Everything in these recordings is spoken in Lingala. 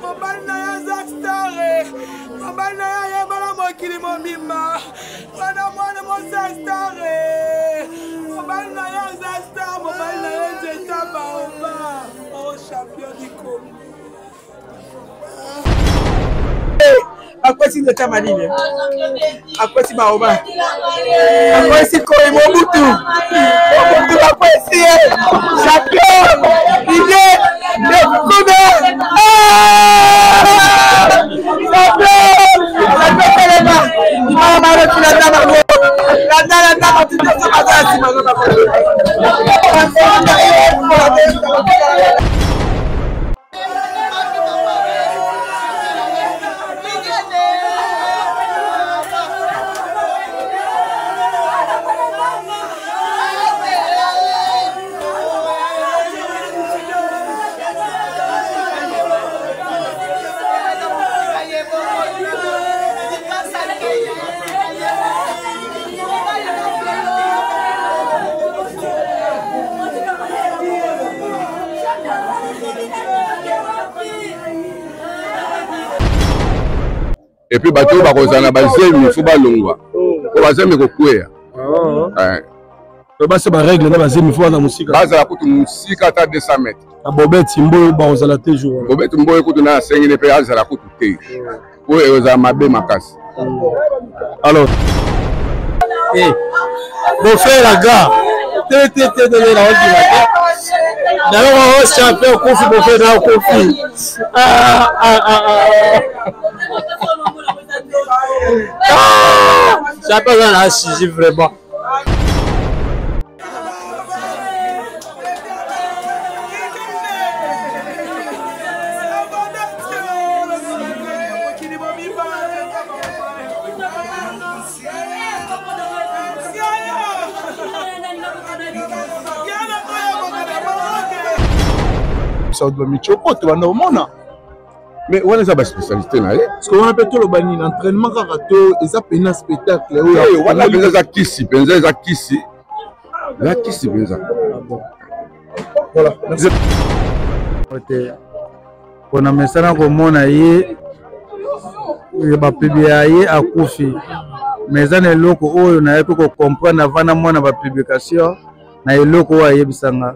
Mobali na ye aza star. Mobali na ye ayebana mokili mobimba. Mwana mwana mwasi ya star. Mobali na ye aza star. Mobali na ye nzeta baoba. Oh champion du Congo. akwesi nzeta malili akwesi baoba akwesi koi mobutu mobutu akwesi ye champion ide ndekuna champion champion telema imana malotulanda bango landa landa bato nyonso baza ya nsima na bango. Epuis bato oyo bakozala na bazemi fo balongwa po bazemi kokweya. Basi baregle na bazemi fo baza mosika, bazala kutu mosika ata 200 mètre. Na Bobeti Mboyo bakozala te jour. Bobeti Mboyo kutu na asengeli mpe azala kutu te, po ekozala mabe makasi. Alors eh, beau-frère aga te te te te, naondima te, nayoka o champion okufi, beau-frère na okufi. Ah, ah, ah, ah. Champion aza na asisi vraiment. Saudi bamichoko tobanda komona. Mais wana eza baspécialité na ye. Parce que wana mpe toloba nini, entraînement kaka to eza pena spectacle oyo? Wana mpenza eza kisi mpenza, eza kisi, eza kisi mpenza. Voilà. Te mpona mesana komona ye bapublia ye akufi, mais eza na eloko oyo nayaki kocomprendre avant namona bapublication na eloko oyo ayebisanga.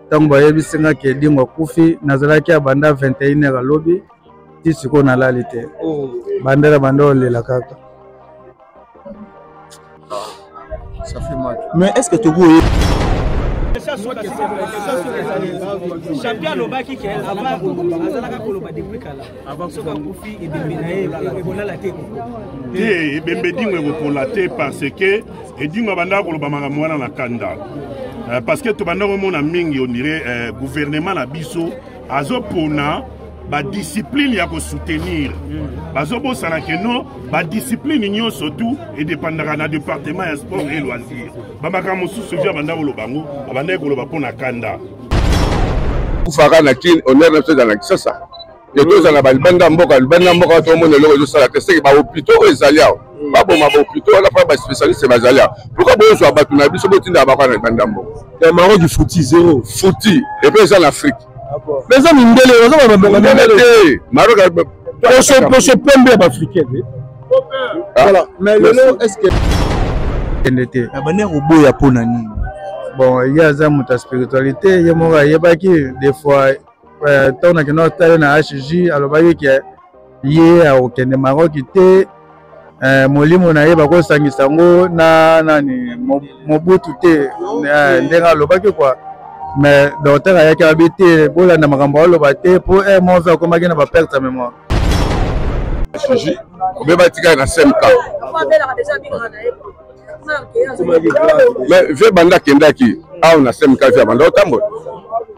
Ntango bayebisi nga ke Edingwe akufi, nazalaki ya banda 21 heure alobi ti sikoyo nalali te, bandela banda olela kaka. Ça fait mal. Mais est-ce que tokoye Champion alobaki ke azalaka koloba depuis kala, soki akufi ebembe na ye ekolala te. Te, ebembe Edingwe ekopola te, parce que Edingwe abandaka koloba makambo wana na kanda, parce que tobanda komona mingi, on dirait gouvernement na biso azopona badiscipline ya kosoutenir, bazobosana ke non, badiscipline nyonso tu edépendaka na département ya sport et loisir. Bamakambo mosusu vi abanda koloba yango, abandaki koloba mpo na kanda. Kufaka na Kine, honneur na biso ezala na Kisasa. Ke tozala balibanda mboka, libanda mboka, tomona eloko ezosala te. Seke bahôpitau oyo ezali awa, baboma bahôpitau wana mpo baspécialiste bazali awa. Pourquoi bozwa bato na biso, botindaka baka na libanda mboka? Ya Maroc futi zéro. Futi epe eza na Afrique. Mais eza mindele, baza bamindele te. Maroc poso poso pembe ya baafricain te. Voilà, mais lelo est ce que kende te? Abandi koboya mpo na nini? Bon, ye aza moto ya spiritualité, ye moko ayebaki. Des fois ntango nakende otale na HJ, alobaki ke ye akokende Maroc te, molimo na ye bakosangisa yango na nani, Mobutu te, ndenge alobaki kua. Mais docteur ayaki, abi te, bolanda makambo aloba te, mpo aire moko akomaki na baperte ya mémoire. HJ obe batikali na CMK, mais vie banda akendaki awa na CMK, vie abanda otambola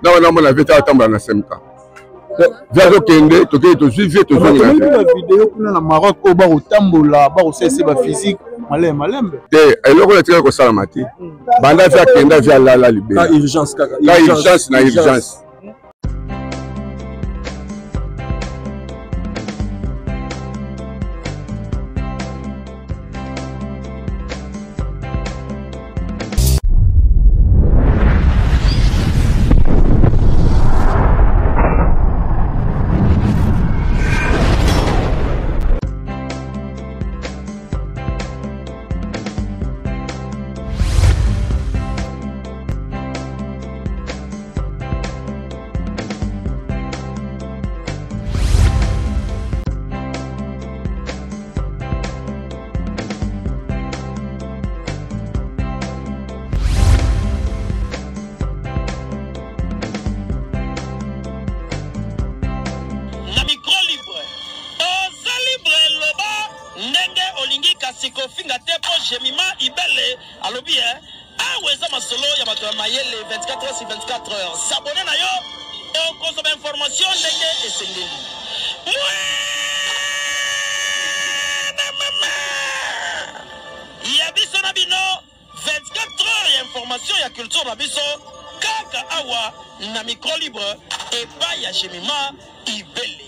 na wana, omona vie ta otambola na CMK, vie azokende, tokei tozwi vie, tozongi na video kuna na Maroc oyo bakotambola, bakosalisa baphysique malembe malembe. Te, eloko oyo etikali kosalama te. Banda vie akenda, vie alala libela. Urgence kaka, ka urgence na urgence. Kasi kofinga te po Jemima Ibele alobi eh awa eza masolo ya bato ya mayele 24 heures sur 24 heures. S'abonner na yo okozwa ba information ndenge esengeli. Mwana mama ya biso na bino 24 heures ya information ya culture na biso kaka awa na micro libre epai ya Jemima Ibele.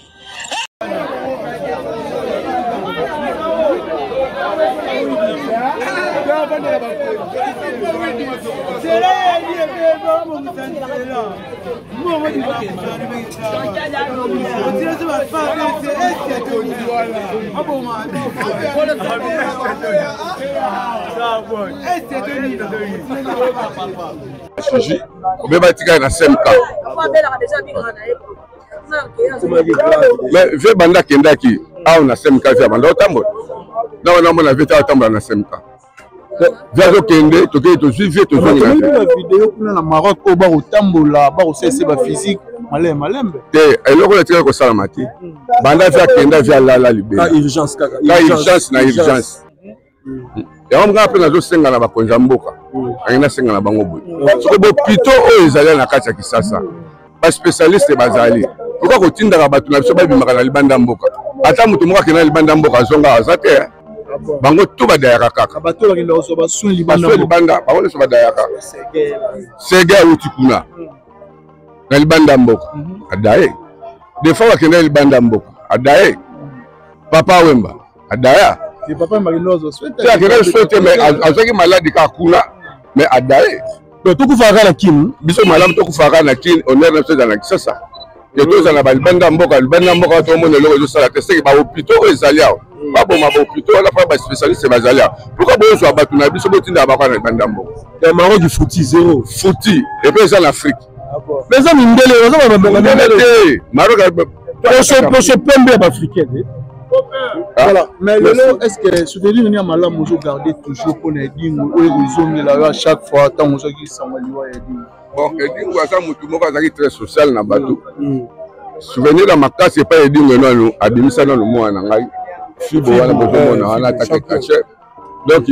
Suji, obe batikali na SMK. Mais vie banda akendaki awa na SMK vie abanda otambola. Na wana mona vie ta otambola na SMK. Vie azokende tokei tozwi vie tozongi na video kuna na Maroc oyo bakotambola bakosalisa ba physique malembe malembe. Te eloko oyo etikali kosalama te. Banda vie akenda vie alala libela. Ka urgence kaka. Ka urgence na urgence. Yango ngai mpe nazosenga na bakonzi ya mboka, angi nasenga na bango boye, soki bopito oyo ezali na kati ya Kisasa, baspecialiste bazali, pourkui kotindaka bato na biso babimaka na libanda ya mboka? Ata moto moko akenda na libanda ya mboka azonga aza te. Bango to badayaka kaka baso libanda, bango nyonso badayaka. Sege awuti kuna na libanda ya mboka adaye, defa bakenda libanda ya mboka adaye, Papa Wemba adaya te, akendaki soin te, mais azwaki maladi kaka kuna, mais adaye. Donc tokufaka kaka na Kin. Biso malamu tokufaka kaka na Kin, honneur na biso ezala na Kisasa te, tozala na balibanda mboka. Libanda mboka tomona eloko ezosala te, seke bahôpitau oyo ezali awa, baboma bahôpitau wana mpo baspécialiste bazali awa. Pourkui bozwa bato na biso botindaka baka na libanda mboka? Ya Maroc futi zero. Futi epe eza na Afrique. Mais eza mindele, baza babonga mindele te. Maroc poso pembe ya baafricain te. Voilà, mais lelo, est ce que souvenir nini ya malamu ozogarde toujours mpona Edingo oyo ekozongela yo à chaque fois ntango ozwaki sango liwa ya Edingo? Bon, Edingo aza motu moko azalaki très social na bato. Souvenir ya makasi epai Edingo, nanu abimisa nanu mwana na ngai Fibo wana bozomona wana atake catcher. Donc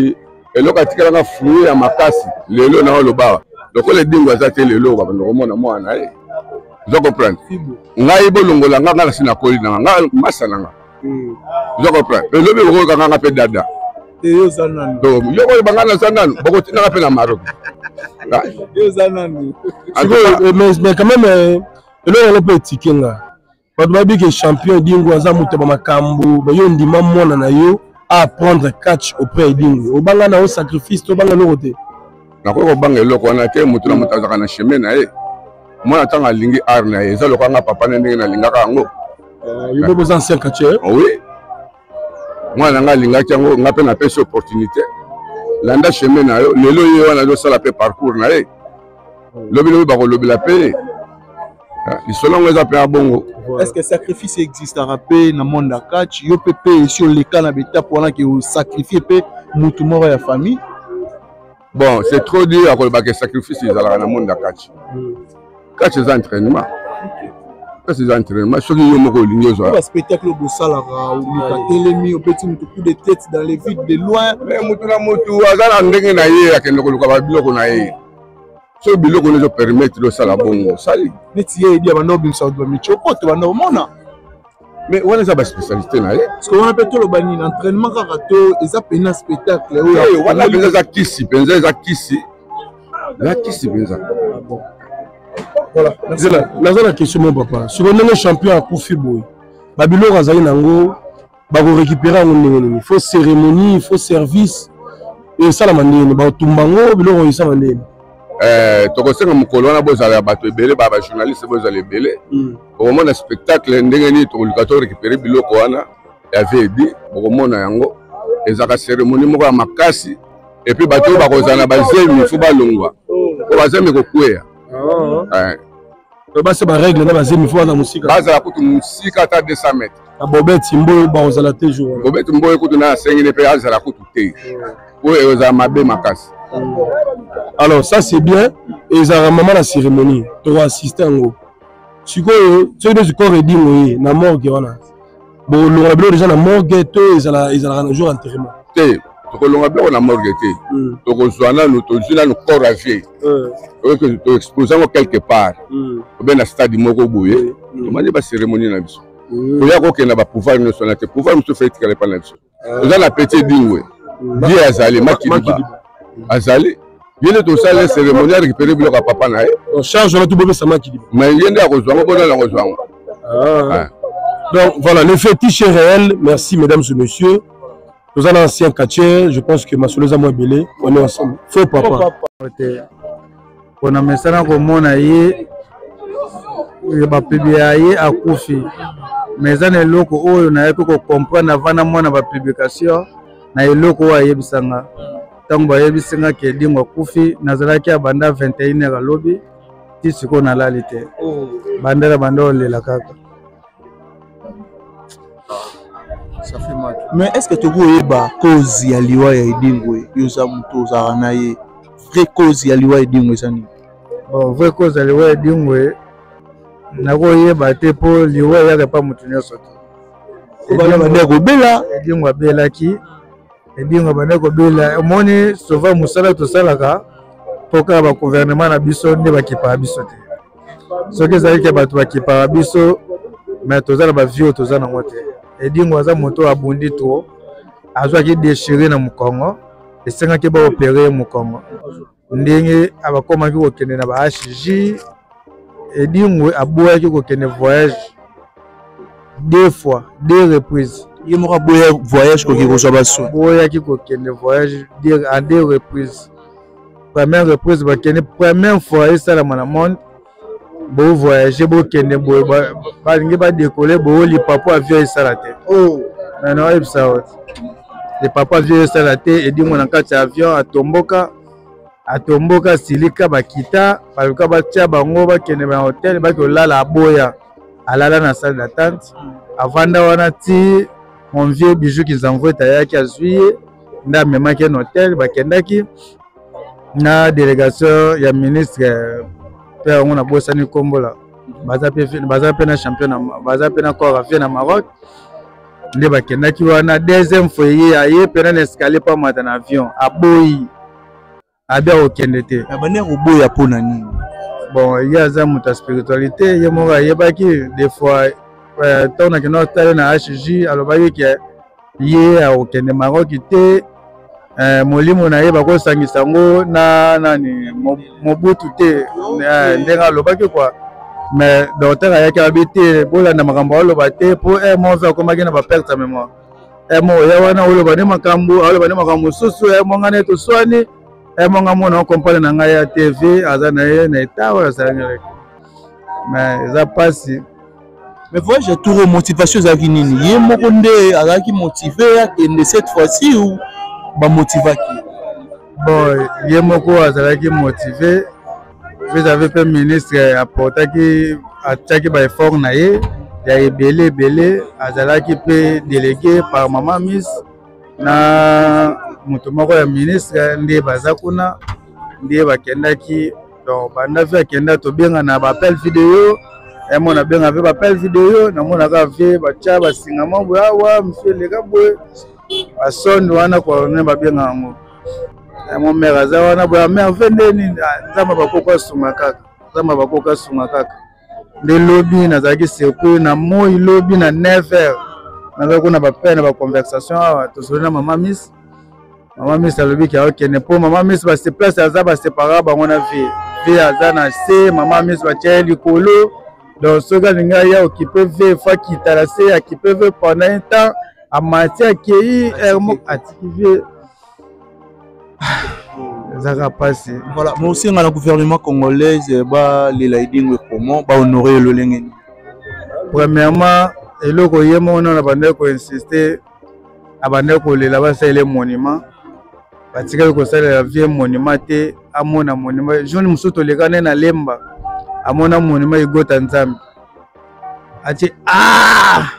eloko atikalanga fruit ya makasi lelo na oloba, lokola Edingo aza te lelo, babanda komona mwana na ye. Oza comprendre ngai, bolongola nga, nga nasi nakoli nanga, nga masa na nga. Oza comprendre, elobi okoyoka nga mpe dada yo koyeba nga naza nanu, bokotinanga mpe na Maroc. Mais quand même eloko yango mpe etike nga, bato bayebi ke champion Edingo aza moto ya bamakambo. Yo ndima mwana na yo aapprendre catch auprès ya Edingo, obanga na yo sacrifice to obanga eloko te? Nakoki kobanga eloko wana te. Moto na moto azalaka na chemin na ye. Mwana ntango alingi art na ye, eza lokola nga papa na ndenge nalingaka yango. Yo mpe boza ancien catcheur? Oui, mwana na nga alingaki yango, nga mpe napesi opportunité, landa chemin na yo. Lelo ye wana azosala mpe parcours na ye, lobi lobi bakolobela mpe lisolo yango eza mpe ya bongo. Est ce que sacrifice existaka mpe na monde ya catch? Yo mpe esi oleka na betape wana ke osacrifie mpe mutu moko ya famille? Bon, c'est trop dur ya koloba ke sacrifice ezalaka na monde ya catch. Catch eza entraînement, catch eza entraînement. Soki yo moko olingi ozwa baspectacle oyo bosalaka, moto atelemi, obeti moto coup de tête dans le vide de loin. Mais motu na motu aza na ndenge na ye akende koluka babiloko na ye. Soki biloko wana ezopermettre osala bongo, osali. Neti ye Edi abanda obimisa bato bamichoko, tobanda komona. Mais wana eza baspécialité na ye. Parce que wana mpe toloba nini, entraînement kaka to eza pena spectacle oyo? Wana mpenza eza kisi mpenza, eza kisi, eza kisi mpenza. Voilà, naza na question mo papa. Sikoyo ndenge champion akufi boye, babiloko azali nango bakorécupere yango ndenge nini? Faut cérémonie, faut service esalama ndenge nini? Bakotumba yango, biloko esalama ndenge nini? Tokosenga mokolo wana bozala ya bato ebele, ba bajournaliste bozala ebele. Bokomona spectacle ndenge nini tokoluka to récupérer biloko wana ya VD. Bokomona yango ezalaka cérémonie moko ya makasi. Et puis bato oyo bakozala na bazemi, fo balongwa po bazemi kokweya. Basi barègle na bazemi, fo baza mosika. Bazala kutu mosika ata 200 mètres. Na Bobeti Mboyo bakozala te jour wana? Bobeti Mboyo kutu na asengeli mpe azala kutu te, po ezala mabe makasi. Alors ça c'est bien, ezalaka mama na cérémonie, tokoassiste yango. Sikoyo soki neti corps Edingo ye na morgue wana, bolongola biloko déjà na morgue to ezalaka na jour enterrement? Te. Tokolonga biloko na morgue te. Tokozwa nanu, tozwi nanu corps ya vie, toexpose yango quelque part, obe na stade moko boye, tomandi bacérémonie na biso. Toya kokenda bapouvoir nyonso wana te. Pouvoir mosusu fe etikala epai na biso. Toza na petit Edingwe, ye azali Makiliba, azali ye nde tosala cérémonie, arécupéré biloko ya papa na ye. Charge wana tobobesa Makiliba. Mais ye nde akozwa yango, bona akozwa yango. Ah. Donc voilà, le fétiche est réel. Merci mesdames et messieurs. Nous avons ancien quartier, je pense que masolo eza mwa ebele, on est ensemble. Faux papa. Te mpona mesana komona ye bapublia ye akufi, mais eza na eloko oyo nayaki kocomprendre avant namona bapublication na eloko oyo ayebisanga. Ntango bayebisi nga ke Edingwe akufi, nazalaki ya banda 21 heure alobi ti sikoyo nalali te. Bandela banda olela kaka. Ça fait mal. Mais est ce que tokoki oyeba cause ya liwa ya Edingwe? Yo oza moto ozalaka na ye, vraie cause ya liwa ya Edingwe eza nini? Bon, vraie cause ya liwa ya Edingwe nakoyeba te, mpo liwa eyaka epa moto nyonso te. Bana bande kobela. Edingwe abelaki, Edingwe abandaki kobela. Omoni, souvent mosala tosalaka mpo kaka bagouvernement na biso nde bakipaka biso te. Soki ezalaki ke bato bakipaka biso, mais toza na bavie oyo toza nango te. Edingwe aza moto oyo abundi trop, azwaki déchiré na mokongo, esengaki baopere ye mokongo. Ndenge abakomaki kokende na ba HJ, Edingwe aboyaki kokende voyage deux fois, deux reprises. Ye moko aboya voyage, koki kozwa basoin. Aboyaki kokende voyage en deux reprises. Première reprise bakende, première fois esalama na monde, bovoyage, bokende boye, balingi badekole boyo, lipapo avion esala te. Na naoyebisa yo, lipapo avion esala te. Edingwe na kati ya avion atomboka, atomboka, silika, bakita, baluka batia bango bakende na hotel, baki kolala, aboya, alala na salle d'attente, avanda wana ti mon vieux Bijou Kinzamvuete ayaki, azwi ye nde amemaki ye na hotel. Bakendaki na délégation ya ministre mpe yango nabosani nkombola, baza mpe na champion, baza mpe na corps avie na Maroc, nde bakendaki wana. Deuxième fois ye aye mpena na escalier mpo amata na avion, aboyi, abi akokende te. Abandi akoboya mpo na nini? Bon, ye aza moto ya spiritualité, ye moko ayebaki. Des fois ntango nakende otale na HJ, alobaki ke ye akokende Maroc te, molimo na ye bakosangisa yango na nani, Mobutu te, ndenge alobaki kua. Mais docteur ayaki, abi te, bolanda makambo aloba te, mpo move akomaki na baperte ya mémoire. Mo oya wana oloba nde makambo, aloba nde makambo mosusu. Mo ngai naye toswani, mo ngai mona okompane na ngai ya TV aza na ye na eta oyo azalaki, mais eza mpasi. Mais voyage ya tour, motivation ezalaki nini? Ye moko nde azalaki motive akende cette fois-ci ou bamotivaki? Bon, ye moko azalaki motive vis-à-vis mpe ministre aportaki, atiaki baeffort na ye ya ebele ebele. Azalaki mpe délégué par mama miss na moto moko ya ministre nde baza kuna, nde bakendaki. Donc banda vie akenda, tobenga na baappel video, emo nabenga mpe baappel video, namonaka vie batya basinga mwa boye awa, mosu eleka boye, basonde wana korne babenga yango. Mo mare aza wana boye, mare ve nde nini? Nzambe bakoko asunga kaka, Nzambe bakoko asunga kaka. Nde lobi nazalaki surpris na moi, lobi na 9 heures nazalaki kuna, bape na baconversation awa, tosoli na mama miss. Mama miss alobi ke akende, mpo mama miss base place aza, basepara bango na vie, vie aza na se, mama miss batia ye likolo. Donc soki alingi aya okipe vie, fo akita na se, akipe vie pendant un temps, amati, akei heure moko, atiki vie. Ezaka mpasi. Voilà, mosenga na gouvernement congolaise balela Edingwe comment, bahonore ye lolenge nini? Premièrement, eloko ye moko nano abandaki koinsiste, abandaki kolela basalela monument, batikali kosalela vie monument te. Amona monument jour mosusu toleka nde na Lemba, amona monument Igota Nzambe, atie ah,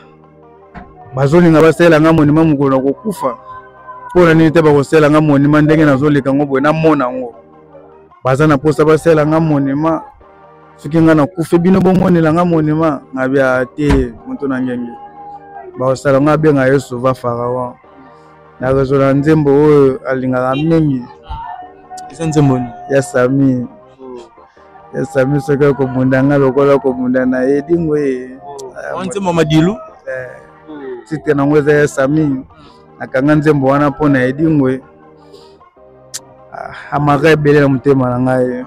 bazolinga basalela nga monument mokolo na kokufa, mpo na nini te bakosalela nga monument ndenge nazoleka yango boye, namona yango? Baza na mposa basalela nga monument, soki nga nakufi, bino bomonela nga monument. Ngabia te, moto na ngenge bakosala nga, abenga ye souvent pharaon. Nakozwa nzembo oyo alingaka mingi. Eza nzembo nini? Ya Sami. Ya Sami soki akobunda nga lokola akobunda na ye dingo ye. Oh, nzembo Madilu? Eh, titre nango eza ya Sami. Nakanga nzembo wana mpo na Edingwe. Ah, amaka ebele na motema na ngai.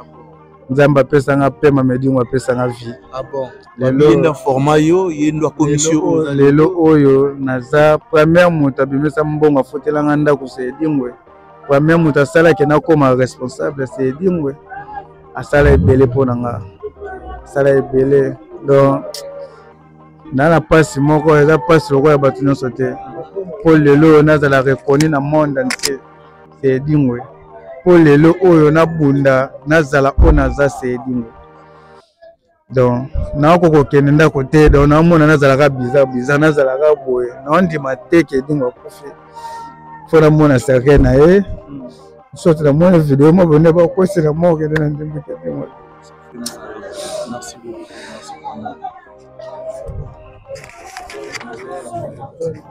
Nzambe apesa nga pema, mais Edingwe apesa nga vie. Ah bon. Lelo format yo ye ndo akomisi yo lelo oyo naza première moto abimisa mbongo afutela nga ndako se Edingwe. Première moto asalaki nakoma responsable se Edingwe. Asala ebele mpo na nga, asala ebele donc na na mpasi moko eza mpasi lokola bato nyonso te mpo lelo oyo nazala reconnu na monde entier se Edingwe, mpo lelo oyo nabunda nazala oyo naza se Edingwe. Donc nakoki kokende ndako te, donc naomona nazalaka bizarre bizarre, nazalaka boye, naondima te ke Edingwe akufi, fo namona cercueil na ye soki namoni video moko nde bakosela moko kende na ndimbi ke Edingwe. Merci beaucoup. Merci.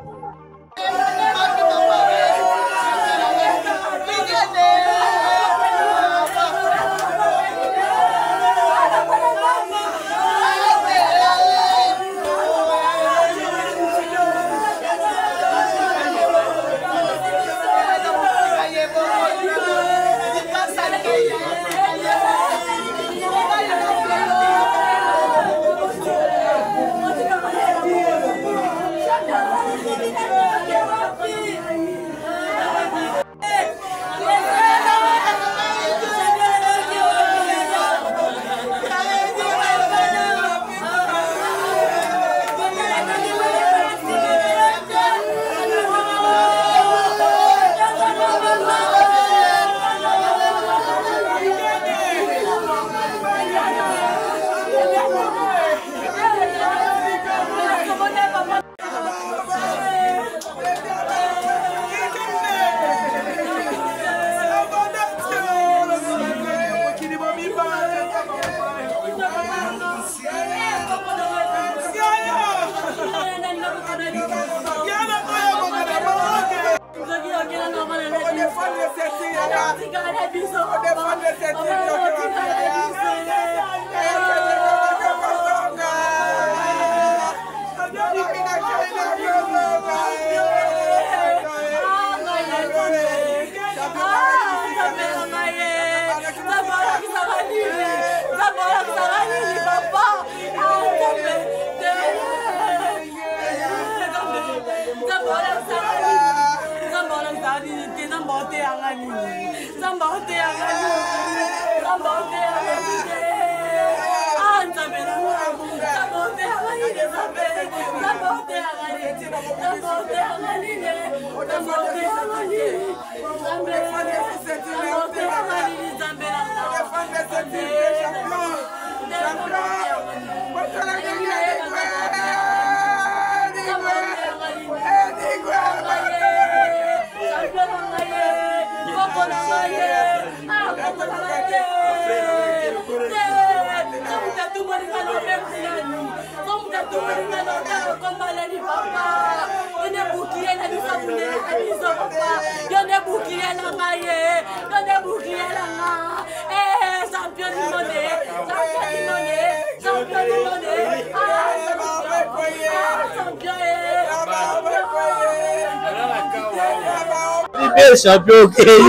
Bien champion okei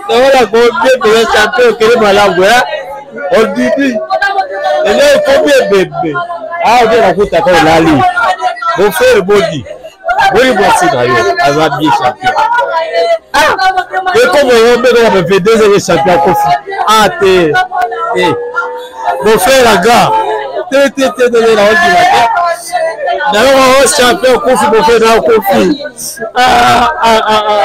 naona combien mpenza champion okei malamu ondimi eza ekomi ebembe awa nde nakutaka olali bofere boni boni mwasi na yo aza bien champion ekomo yo mpe kaka ba 22 heures champion akofi ah te te bofere aga te te te te naondima te nayoka o champion akufi bofere na akufi ah ah ah ah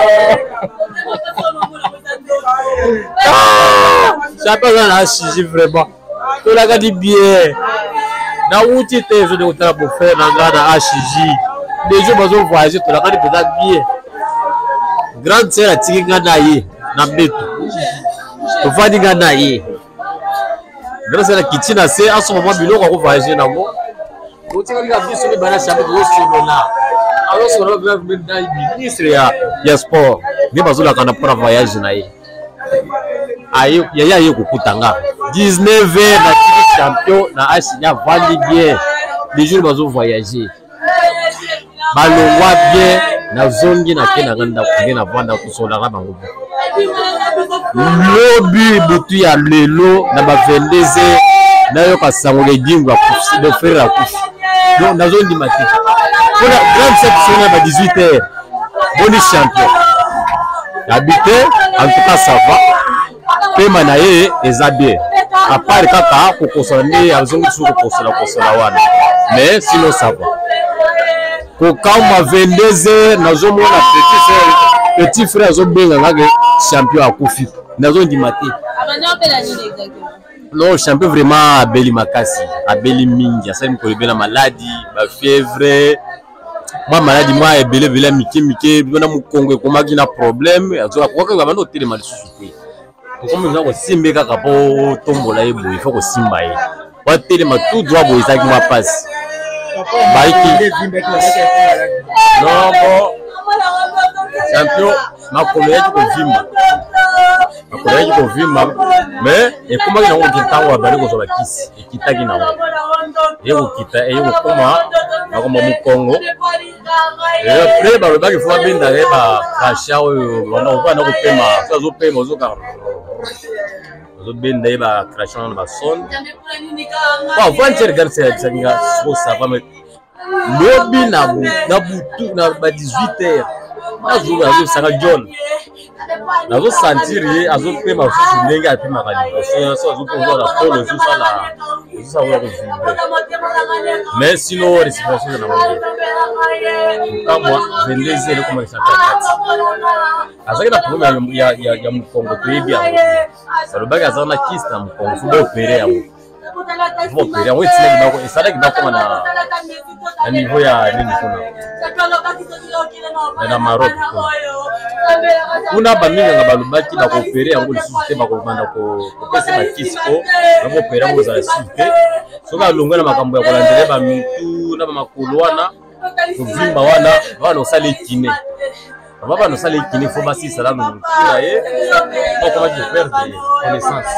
champion aza na sujet vraiment tolakani bien nawuti te ezonde kotala bofrere na ngai na hj dejo bazo voyage tolakani mpenza bien grande sœur atiki ngai na ye na mbeto tovandi ngai na ye grande sœur akiti na se asomba mwa biloko akovoyage nango otikali kaka biso mibale ya champion tozosolola. Azosolola na ministre ya sport nde bazolakana mpona voyage na ye. Yaya aye kokuta nga 19 heures natiki champion na asinya avandi bien le jour bazo voyager balongwa bien, nazongi nake na nga ndako nde navanda kosolaka bango bien. Lobi butu ya lelo na ba 22 heures nayoka sango Edingwe akufi, beau-frère akufi, donc nazondima te mpona grande section na ba 18 heures. Boni champion habite, en tout cas ça va, pema na ye eza bien, à part kaka kokosola nde azongi lisusu kokosola kosola wana, mais sinon ça va. Kokamwa, 22 heures nazomona petit frère, petit frère azobenga nga ke champion akufi, nazondima te. Non, champion vraiment abeli makasi, abeli mingi, asali mikolo ebele na maladi, bafièvre, mwa maladi mwa ebele ebele ya mike mike na mokongo ekomaki na problème, akokaki banda otelema lisusu te. Okomi oza kosimba ye kaka mpo otombola ye boye, faut kosimba ye po atelema tout droit boye, ezalaki mwa mpasi. Baiki non, bon, champion makolo eyaki kovimba, makolo eyaki kovimba, mais ekomaki nango ntango abandi kozwa bakisi, ekitaki nango, eye kokita, eye kokoma nakoma mokongo. Après balobaki faut babenda ye bacrachat oyo bana kopema, so azopema ozoka azobenda ye bacrachat wana na basonde. Bon, avant-hier grande sœur ayebisaki nga so ça va, mais lobi na butu na ba 18 heures nazobisaka John, nazosentir ye azopema lisusu ndenge apemaka liboso, so azopema na tolo, ezosala ezosala kovibre, mais sinon respiration eza nango bien. Kamwa 22 heures ekomakisa kati, azalaki na problème ya mokongo, toyebi yango, balobaki azalaki na kyste na mokongo, faut baopérer yango, faut baopérer yango. Etinaki bako esalaki bakoma na niveau ya nini kuna na Maroc kuna, baminganga balobaki bakoopérer yango lisusu te, bakobanda kopesa bakisi po bakoopérer yango, ozala sûr te soki alongwe na makambo ya kolandela bamitu na bamakolo wana kovimba wana. Wana osala ekine, baba bana osala ekine, faut basisa nanu motu na ye, okomaki koperdre connaissance,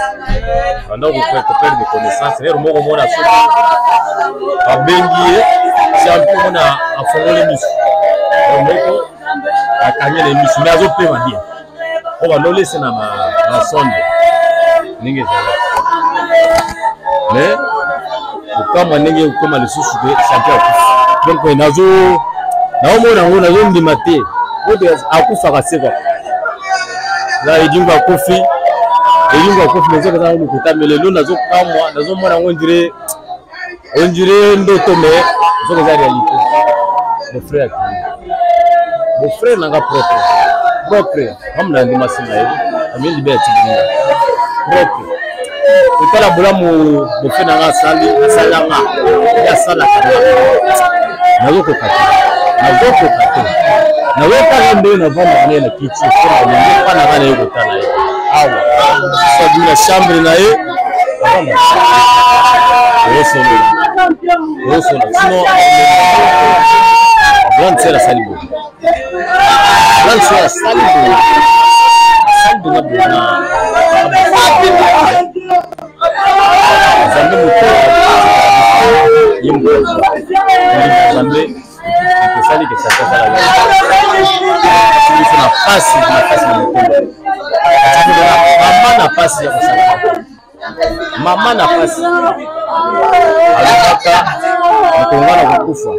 banda koperdre connaissance. Lero moko mona soki babengi ye champion, mona afongoli miso moko, akangi na miso, mais azopema bien po bandolese na basonde ndenge ezalaki. Mais kokamwa ndenge ekokoma lisusu ke champion akufi, donc nazo naomona yango, nazondima te oyo akufaka se kaka na Edingwe akufi, Edingwe akufi, nazokaza lokuta, mais lelo nazokamwa, nazomona yango on dirait ndoto, mais soki eza réalité. Mon frère akimi, mon frère nanga propre propre, amuna ndimasi na ye amini libe atiki nga propre. Kotala bolamu bofe nanga asali, asalanga ye, asalaka nga, nazokoka te, nazokoka te. Nazotala ndenge navandaka naye na kiti mpona olingi mpa nanga naye kotala ye awa, so abimi na chambre na ye, avanda oyosolola oyosolola. Sinon grande sœur asali boye, grande sœur asali boye, asali boye boye na Nzambe, moto ye moto Nzambe esali ke sasa asala biso na pasi, na pasi na motema, mama na pasi ya kosala, mama na pasi. Alobaka mokonga na kokufa,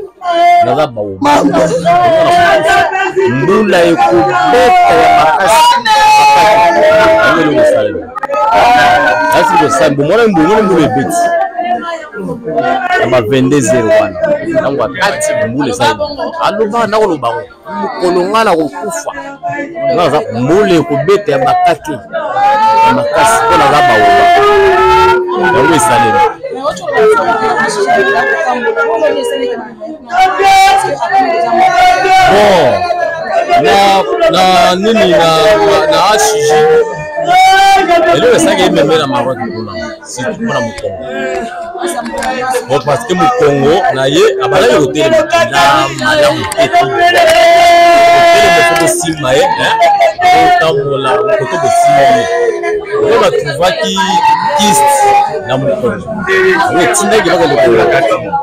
naza baoba, mbula ekobeta ya makasi, yango eloko esalemi asi kosala bomona mbongo, mbula ebeti na ba 22 heures wana, ntango akati mbula esalemi. Aloba, nakoloba ngo mokolo nga na kokufa, nga naza mbula ekobeta ya bakake ya makasi mpo naza baoba, yango esalemi. Bon, na nini na HG. Eloko esalaki ememe na Maroc kuna, surtout mpona mokongo. Bon, parce que mokongo na ye abandaki kotelema na malamu te. Kotelema fo kosimba ye, kotambola koto kosimba ye. Oyo batrouvaki kiste na mokongo. Yango etindaki bakende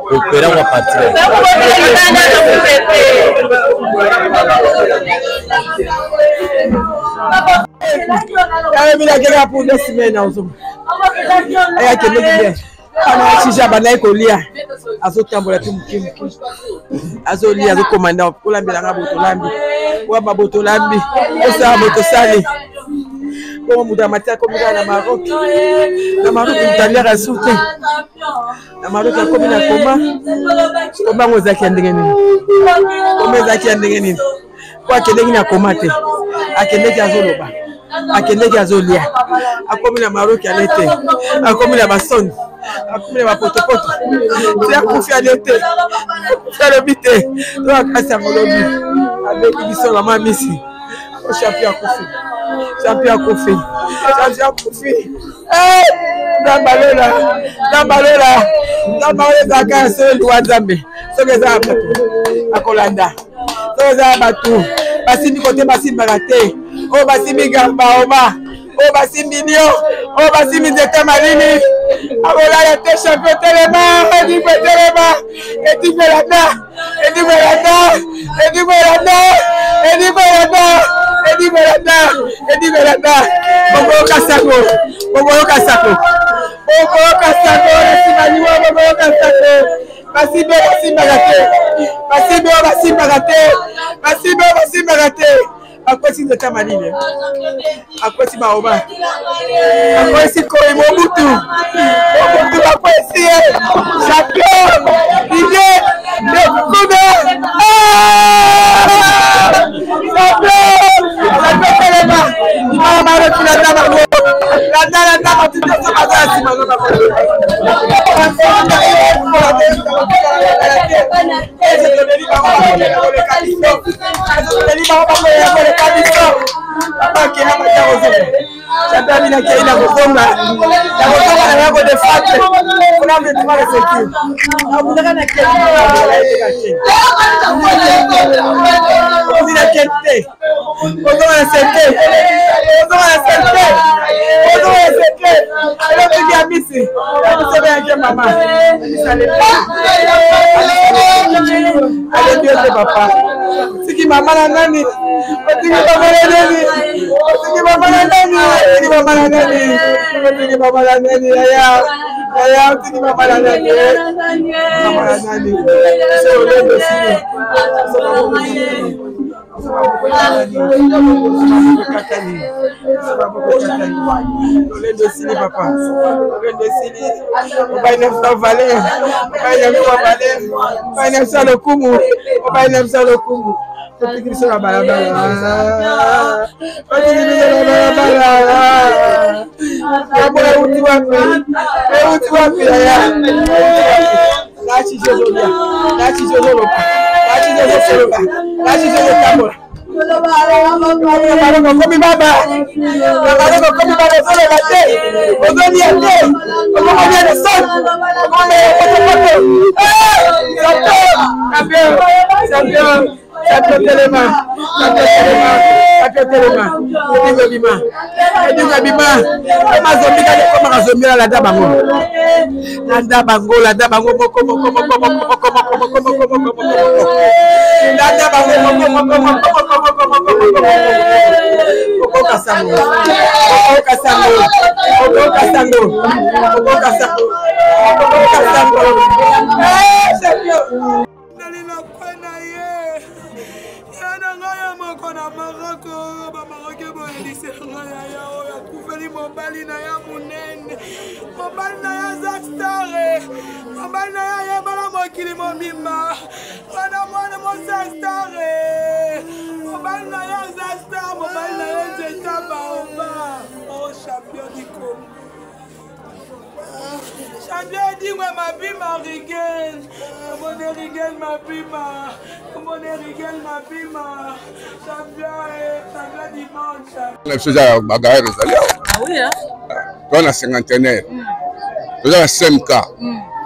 koopera mwa partie. Ayebelakela pour 2 semaines nazonga. Ayakendeki bien ana shisha, abandaki kolia, azotambola mpe moke moke, azolia, azokomanda kolambelanga botolambi waba botolambi, osala botosali bongo. Moto amati akomi kaka na Maroc. Na Maroc moto aliaka su te. Na Maroc akomi na koma. Koma yango ezalaki ya ndenge nini? Koma ezalaki ya ndenge nini? Po akendeki na koma te, akendeki azoloba, akendeki azolia. Akomi na Maroc ale te, akomi na basoni, akomi na bapotopoto te. Akufi ale te, akufi alobi te. To akasi yango lobi abeki biso mama misi o champion akufi, champion akufi, champion akufi. Nzambe alola, Nzambe alola, Nzambe alola. Ezalaka ya solo liwa Nzambe. Soki eza ya bato akolanda, soki eza ya bato basimbi kote basimbaka te. Oyo basimbi garbaoba, oyo basimbi lion, oyo basimbi nzete malili, akolala te. Champion telema, edingwe telema, edingwe landa, edingwe landa, edingwe landa, edingwe landa, edingwe landa, edingwe landa. Bokoyoka sango, bokoyoka sango, bokoyoka sango esima liwa, bokoyoka sango. Basimbi oyo basimbaka te, basimbi oyo basimbaka te, basimbi oyo basimbaka te. Akwesi nzete ya malili, akwesi baoba, akwesi koi Mobutu, Mobutu akwesi ye. Champion Didier Ndekuna, champion, champion telema. Imana maroki, landa bango, landa, landa bato nyonso baza ya nsima. Koleka biso babakela bata kozonga. Champion abina kei na kozonga, na kozonga na ya kodefatre kuna mbetumaka sekure abundaka na kei na kei te. Kozonga na sete, kozonga na sete, kozonga na sete. Elobiki ya misi ya biso beyake mama alebi yo te. Papa, otiki mama na nani? Otiki mama na nani? Otiki mama na nani? Otiki mama na nani? Otiki mama na nani? Yaya, yaya, otiki mama na nani? Mama na nani? So olendo sini. Lolendo esili papa, lolendo esili. Mobali na biso valer, mobali na biso valer, mobali na biso lokumu, mobali na biso lokumu. Otiki biso na balabala, otiki biso na balabala. Yango euti wapi? Euti wapi yaya? Nachizi ozolia, nachizi ozoloba, nachizi ozosoloba, nachizi ozotambola. Okomi baba na Maroc, okomi baba, ozoloba te, ozolia te, okomolia na soni, okomela potopoto. Champion, champion, champion telema, champion telema, champion telema. Edingo ebima, edingo ebima. Koma zombi kaka, ekomaka zombi. Landa bango, landa bango, landa bango moko moko moko moko moko moko moko moko moko moko moko. Landa bango moko moko moko moko moko moko moko moko. Okoka sango, okoka sango, okoka sango, okoka sango, okoka sango. Champion nalelakwa na ye ya na ngai ya moko na Maroko. Bamaroke boyelisela ngai yaya oyo akufeli mobali na ya monene. Mobali na ye aza star, mobali na ye ayebala mokili mobimba. Mwana mwana mosa star, mobali na ye aza star, mobali na ye nzeta baoba. O champion du Congo. Champion Edingwe mabima Rigel. Komone Rigel mabima. Komone Rigel mabima. Champion eh, champion du monde. Na biso eza bagarre ezali awa. Ah toza na cinquantenaire toza na cmk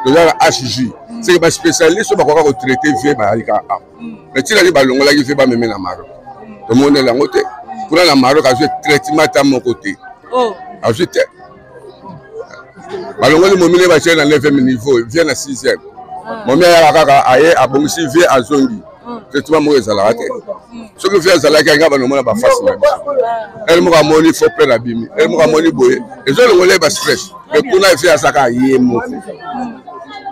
toza na hj seke baspécialiste oyo bakoka kotraite vie bazali kaka awa mais ntina nini balongolaki vie bameme na maroc tomoneli yango te kuna na maroc azwi traitement ata moko te oh. azwi te balongoli momine batie na 9e niveau vie na 6e momi ayaka kaka aye abongisi vie azongi traitement moko ezalaka te soki vie azalaki alinga banomona bafasi na biso ele moko amoni fo pere abimi ele moko amoni boye ezolongola ye bastress mais kuna vie azaka ye moko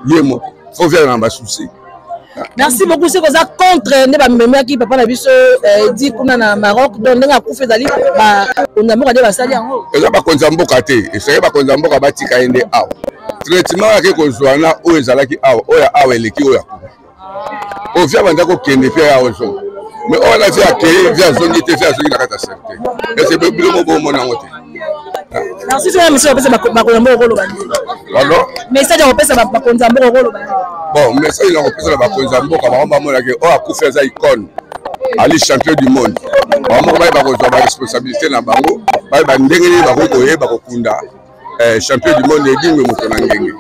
ye moko fo vie na basusi merci beaucoup soki oza contre nde bamemaki papa na biso eh, di kuna na maroc donc ndenge akufi ezali bakonzi ya mboka nde basali yango eza bakonzi ya mboka te esengeli bakonzi ya mboka batika ye nde awa traitement oyo ake kozwa na oyo ezalaki awa oyo awa eleki oyo akufi oyo vi abanda kokende mpe awa ozonga mais oyo wana vi akei vi azongi te vi azongi na kati ya cercueil ese bino moko bomona yango te merci soki message opesa bakonzi ya mboka okoloba nini pardon message ya kopesa bakonzi ya mboka okoloba nini bon message na kopesa na bakonzi ya mboka bango bamonaki oyo akufi aza icone ali champion du monde bango moko bayeba kozwa baresponsabilité na bango bayeba ndenge nini bakoki koyeba kokunda eh, champion du monde edingwe moto na ngenge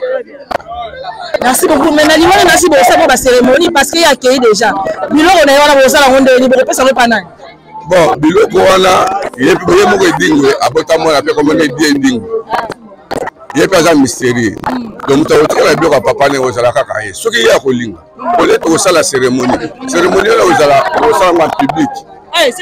merci beaucoup mais na liwana nasi bosala mwa bacérémonie parce que ye akei déjà biloko na ye wana bosala yango ndenge nini bokopesa yango epa nani bon biloko wana ye moko edingwe abota mwana mpe komona edie edingwe ye mpe aza mystérieux donc moto akotikala biloko ya papa ndenge ozala kaka ye soki ye akolinga ole tokosala cérémonie cérémonie wana ozala okosala yango en public eh,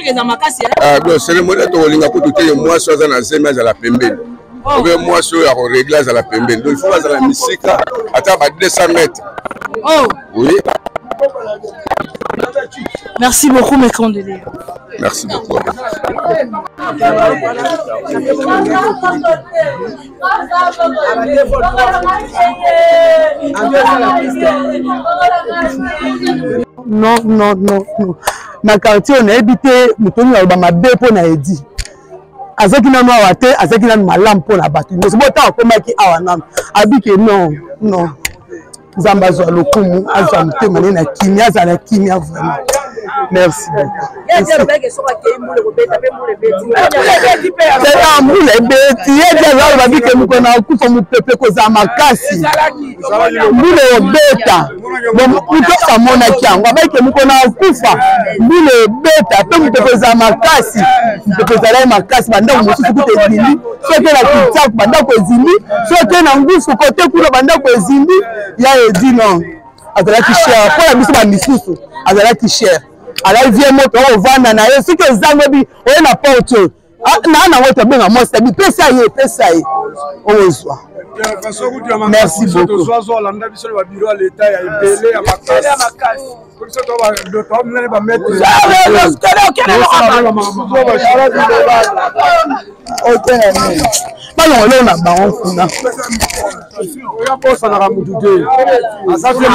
ah, donc cérémonie tokolinga kutu te mwasi aza na zemi azala pembeni oh. obe mwasi oyo akoregle azala pembeni donc il faut azala misika ata ba 200 mètres oh. oui Merci beaucoup, mes condoléances. Merci beaucoup. Non, non, non, non. Na quartier, on a évité, moto nini aloba mabe mpo na edi azalaki nanu awa te azalaki nanu malamu mpo na bato nyonso bo ntango akomaki awa nanu abike non non nzambe azwa lokumu azwa motema ne na kimia azala na kimia vraiment merci beaucoup mbula ebeti ye ti aza aloba bike mokolo na kufa mopepe kozala makasi mbula ebeta moto amonaki yango abayike mokolo na kufa mbula ebeta mpe mopepe ezala makasi mopepe ezalaki makasi bandako mosusu kuta ezindi soki na kitsaku bandako ezindi soki na ngusu kote kuna bandako ezindi ya edi non azalaki cher mpo na biso bamisusu azalaki cher alaki vie moto okovanda na ye soki ozangi obi oye na porte oyo ah, naa nango tobenga mwasi tabi pesa ye pesa ye okozwa merci beaucoup balongola na bango kuna oyakosanaka mutu te azaforme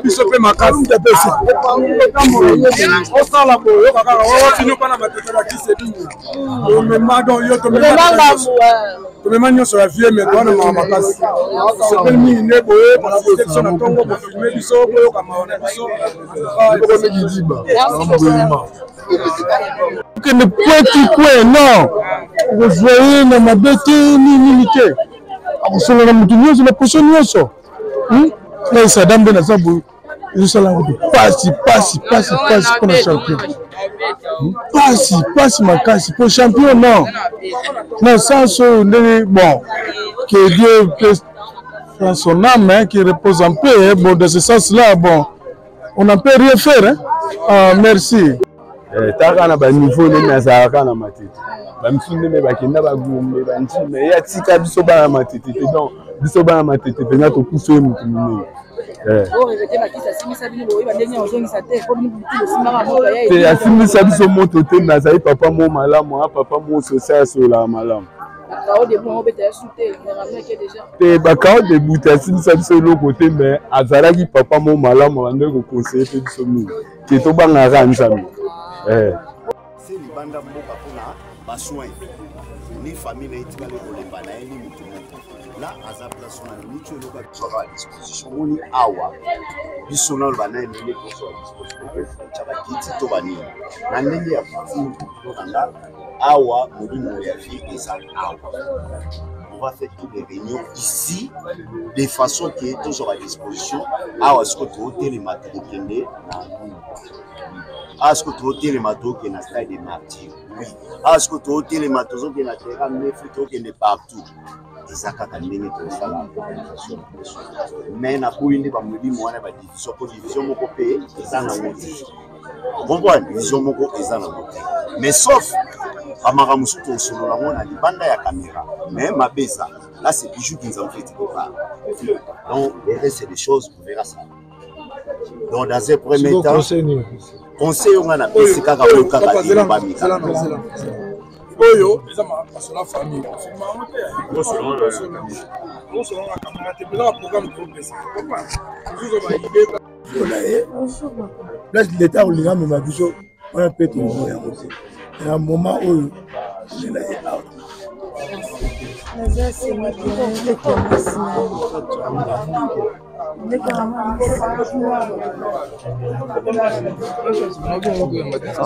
biso mpe makasi osala boye oyoka kaka wawatino mpana matete bakisi ebingi omema don yo tomema nyonso ya vie me towana mawa makasi sepeli mingi nde boye basiste biso na ntongo bofilme biso boyoka mawa na biso okende kwe ti kwe non okozwa ye na mabe te nini nini te akosolola na moto nyonso na poso nyonso hmm? ngai sadam nde naza boye ezosala yango te pasi pasi pasi pasi mpo na champion pasi pasi makasi mpo champion non na sens oyo ndenge bon que dieu prend son âme hein, qui repose en paix hein. bon dans ce sens là bon on n'en peut rien faire hein. ah, merci eh, taka na baniveau ndenge azalaka na matete bamisusu ndenge bakenda bagombe banjime ye atika biso bana matete te donc biso bana matete mpenza tokufi ye motu monene eh. te asimbisa biso moto te me azali papa mo malamu a papa mo social asololaka malamu te bakao debout te asimbisa biso eloko te me azalaki papa mo malamu abandaki kokonseye mpe biso mingi ke tobangaka nzambe eh. Se libanda mboka mpona Basoin ni famille na ye etikali kolemba na ye ni motu moko la aza place wana miniti oyo eloko azwaka ba disposition omoni awa biso nano bana emele tozwa disposition tya bakiti to banini na ndenge ya coutume to na nga awa molimo ya vie eza awa. On va faire toutes les réunions ici de façon que tozwa ba disposition awa. Sikoyo totelema, tokokende na nini? Awa sikoyo totelema, tokokende na stade de Martyr. Oui, awa sikoyo totelema, tozokende na terrain nefu, tokende partout. Eza kaka ndenge tosala organisation na biso, mais naboyi nde bamolimo wana badivision, po division moko mpe eza nango te. Comprendre, division moko eza nango te, mais sauf bamakambo mosusu tosolola yango na libanda ya caméra. Mais mabe eza là, c'est Bijou qui nous a fait quelque part. Donc le reste des choses, on verra ça. Donc dans un premier temps, conseil oyo ngai napesi kaka oyo kaka elobami kaka. Oyo eza masolo ya famille, osolola na kamera te mpeza baprogramme topesa mosusu baide na ye place leta kolinga amema biso wana mpe tomo yango te na moment oyo lela ye awa. Naza semeki mwasi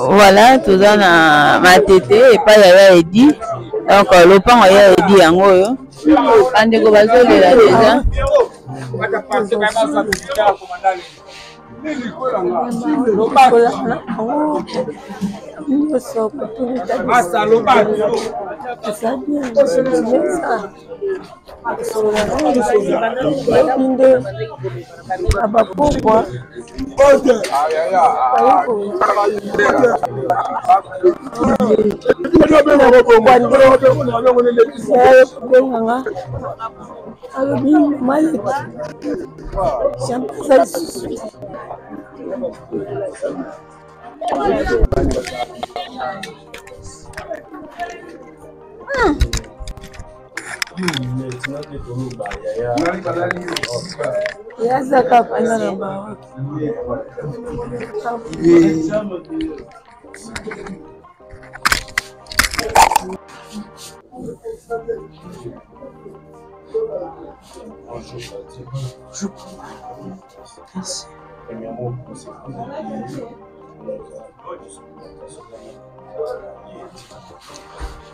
Voilà, toza na Matete epai ya ya Edi. Donc lopango ya Edi yango oyo bandeko bazolela deja. Nyonso eza bien lobi nde na bapokwa kobenganga, alobi maleki champion aza lisusu. Yazaka mpenza na Maroc. Merci.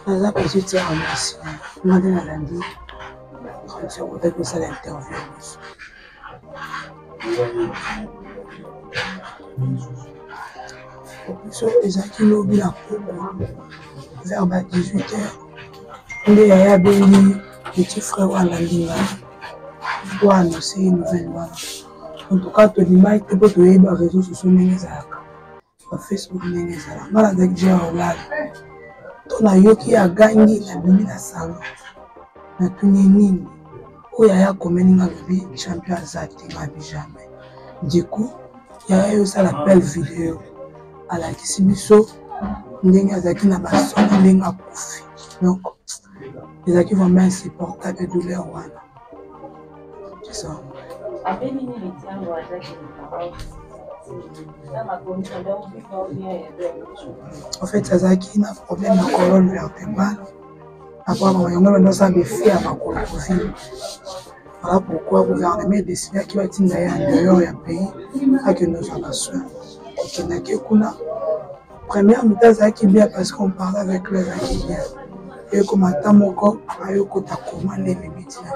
Naza petite sœur ya mwasi nga nde nalandi grande sœur otaki kosala interview ya biso. Biso ezalaki lobi na pokwa vers ba 18 heures nde yaya abengi petit frère oyo alandi ngai po annonce ye nouvelle wana. En tout cas tondimaki te mpo toyebi ba réseaux sociaux ndenge ezalaka, ba Facebook ndenge ezalaka. Ngai nazalaki deja olala to nayoki agangi, nabimi na salon, natuni nini oyo aya akomeli nga, alobi champion aza te. Ngabi jamais. Du coup yaya yo osala appel video, alakisi biso ndenge azalaki na basona, ndenge akufi. Donc ezalaki vraiment insupportable, douleur wana, c'est ça. En fait azalaki na problème ya colonne vertébrale. Après yango bando osala befe ya makolo kovimba. Voilà pourquoi gouvernement edecidaki batinda ye en dehors ya pays akende ozwa basoin. Akendaki kuna, première mita azalaki bien parce qu'on parlait avec lui, azalaki bien. Ekoma ata moko ayokota koma nde ememi ntina.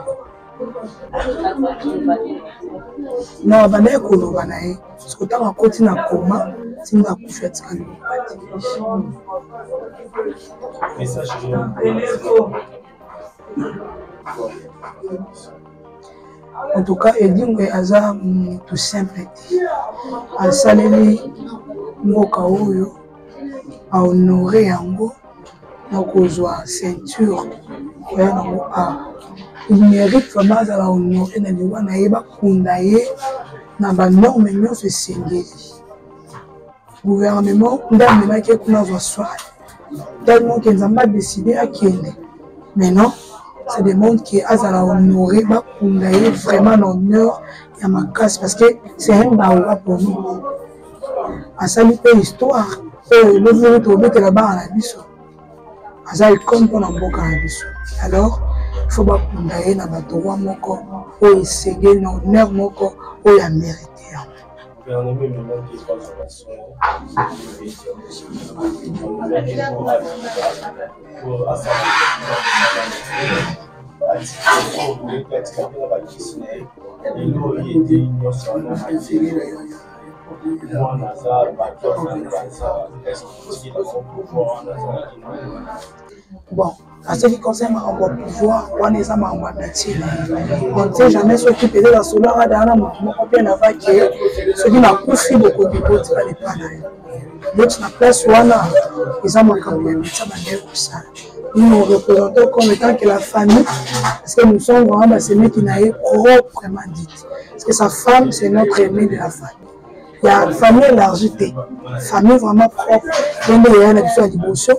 Non, abandaki koloba na ye soki ntango akoti na koma ntinda akufi, atikali mopati. En tout cas Edingwe aza mutu simple te, asaleli mboka oyo, ahonore yango na kozwa ceinture koya nango awa. Il mérite vraiment azala honore na liwa na ye, bakunda ye na banorme nyonso esengeli. Gouvernement nde amemaki ye kuna azwa soin, tellement ke Nzambe adeside akende. Maintenant ça demande ke azala honoré, bakunda ye vraiment na honneur ya makasi, parce que c'est un baoba pour nous. Asali mpe histoire oyo elobi tobetela bana na biso. Aza icone mpona mboka na biso. Alors, il faut bakunda ye na badroit moko oyo esengeli na honneur moko oyo amérite yango. Bon, en ce qui concerne makambo ya pouvoir wana eza makambo ya métier na ye. On ne sait jamais soki peut-être asolaka daa na moto moko bien avant ke soki nakufi bokoki kotikala epa na yo. Neti na place wana eza makambo ya métier bandeki kosala. Nous nous représentons comme étant que la famille, parce que nous sommes vraiment basemeki na ye proprement dit. Parce que sa femme, c'est notre aimé de la famille. Ya famille élargie te, famille vraiment propre. Ye nde yaya na biso ya liboso,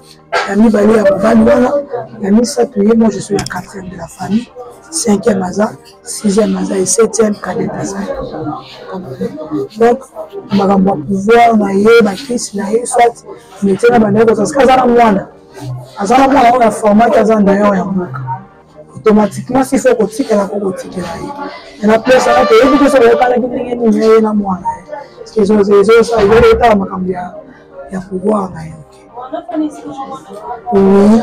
ya mibale ya mobali wana, ya misato ye, moi je suis la quatrième de la famille, cinquième aza, sixième aza et septième cadette aza. Donc makambo ya pouvoir na ye, bakisi na ye, soit métier na bandaki kozala, parce que aza na mwana, aza na mwana oyo aformaki aza d'ailleurs ya mboka. Automatiquement s'il faut kotikela ko kotikela ye na place wana, toyebi te soki oyokanaki ndenge nini ye na mwana ye, parce que ezotala makambo ya pouvoir na ye. Oui.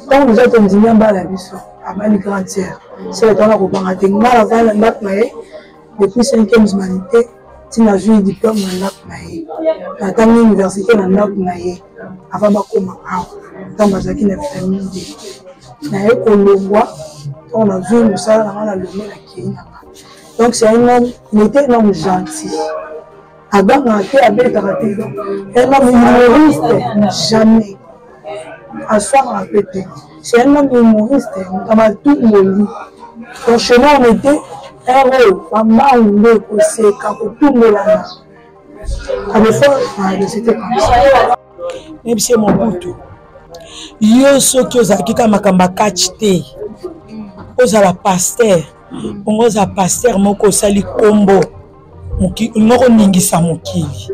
Ntango deja tondimi ambala biso, abali grande sœur, sele twana kobanga te. Nga navandi na ndako na ye depuis cinquième humanité ti nazwi diplôme na ndako na ye, natangi université na ndako na ye avant bakóma awa. Ntango bazalaki na vitamine D, naye kolongwa ntango nazwi mosala na nga na Lome, nakei na nga. Donc c'est un homme, il était un homme gentil, abangaka te, abetaka te, donc un homme humoriste, jamais aswakaka mpe te. C'est un homme humoriste, moto ya matumboli. Donc chez nous on était un oyo bambangu nde koseka, kotumbelana. À des fois, c'était comme ça. Nayebisi ye Mobutu, yo soki ozalaki kaka makambo ya catch te, ozala pasteur, bongo ozala pasteur moko osali kombo olinga koningisa mokili,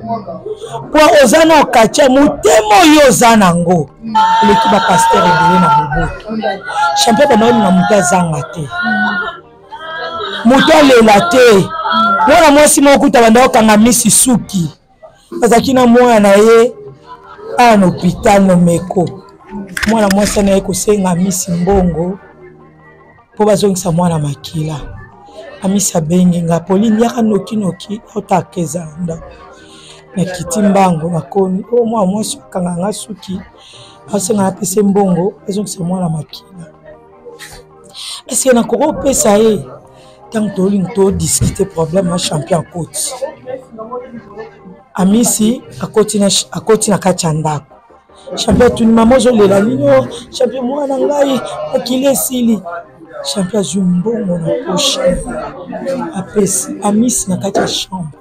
po oza na okatia motema oyo oza nango oleki bapasteur ebele na boboto. Champion bamayelinga moto azanga te, moto alela te. Mwana mwasi moko kuta banda okanga misi suki, azalaki na mwana na ye awa na hôpital Nomeko. Mwana mwasi wana ye kosenga misi mbongo mpo bazongisa mwana makila. Amisi abengi nga, Pauline, yaka nokinoki, otaka eza na ndako. Nakiti mbango, nakomi o mwana mwasi okanga nga suki, asenga napesa mbongo azongisa mwana makila. Eske nakoki kopesa ye? Ntango tolingi todiskute problème na champion, akoti Amisi, akoti na kati ya ndako. Champion atuni: "Mama, ozolela nini?" "O champion, mwana ngai makili esili." Champion azwi mbongo na poche, apesi Amisi na kati ya chambre.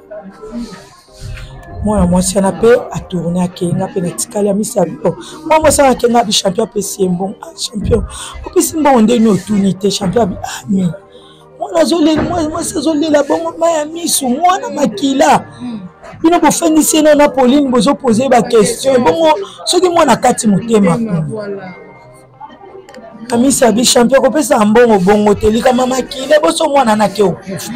Mwana mwasi wana mpe atourne, akenga mpe natikali. Amisi abi: "O mwana mwasi wana akenga." Abi champion apesi ye mbongo. "Ah champion, opesi mbongo ndeni otuni te?" Champion abi: "Ami mwana azolela, mwasi azolela bongo mai ya misu, mwana makila, bino bofandisi ye nano na Pauline, bozopose baquestion bongo soki mwana kati motema kuna." Amisi abi: "Champion, kopesa mbongo bongo te, likama makila boso mwana nake okufa."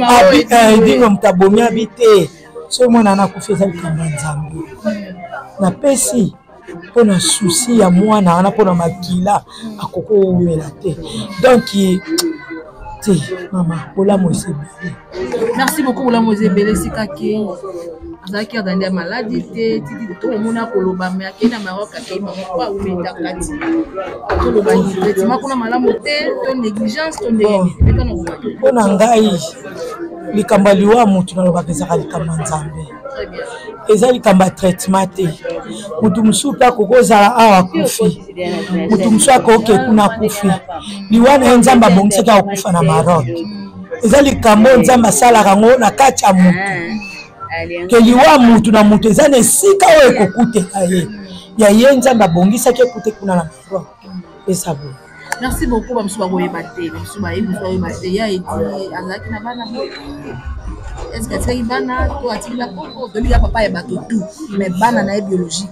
Abi Edingo moto abomi. Abi te, soki mwana nakufi eza likambo ya Nzambe, napesi mpo na susi ya mwana wana, mpo na makila akoki kowumela te. Donc te, mama, bolamu eza ebele. Merci beaucoup. Bolamu eza ebele. Esika akei, azalaki azandi ya maladi te, titi tokomona koloba me akei na Maroc, akei bango po awumeta kati. Toloba traitement kuna malamu te to négligence to ndenge nini? Meka na koloba. Mpo na ngai, likambo ya liwa motu, nalobaka ezaka likambo ya Nzambe, eza likambo ya traitement te. Motu mosusu mpe akoki ozala awa akufi, motu mosusu akoki kuna akufi. Liwa na ye, Nzambe abongisaki akokufa na Maroc. Eza likambo oyo Nzambe asalaka yango na kati ya motu, ke liwa motu na motu eza na esika oyo ekokutela ye. Ya ye, Nzambe abongisaki ekute kuna na Maroc, eza boye. Merci beaucoup bamosusu bakoyeba te, bamosusu bayebi, mosusu bakoyeba te. Ya Edi azalaki na bana est-ce que atikaki bana to atiki bakoko? Toyebi ya papa ya bato tout, mais bana na ye biologique.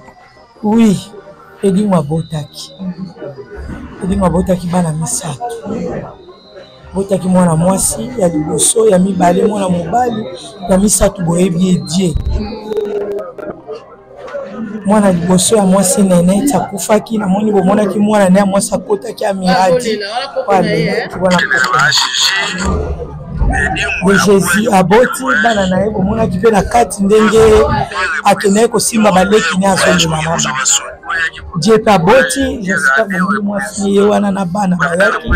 Oui, Edingo abotaki. Edingo abotaki bana misato. Abotaki mwana mwasi ya liboso, ya mibale mwana mobali, ya misato boyebi ye Die. Mwana liboso ya mwasi Nenette akufaki, namoni bomonaki mwana ne ya mwasi akotaki amiradi oyo alelaki wana koko de Jésus aboti bana na ye, bomonaki mpe na kati ndenge akendaki kosimba baleki ne azolela na bango. Die mpe aboti, j'espère bomoni mwasi ye wana na bana bayaki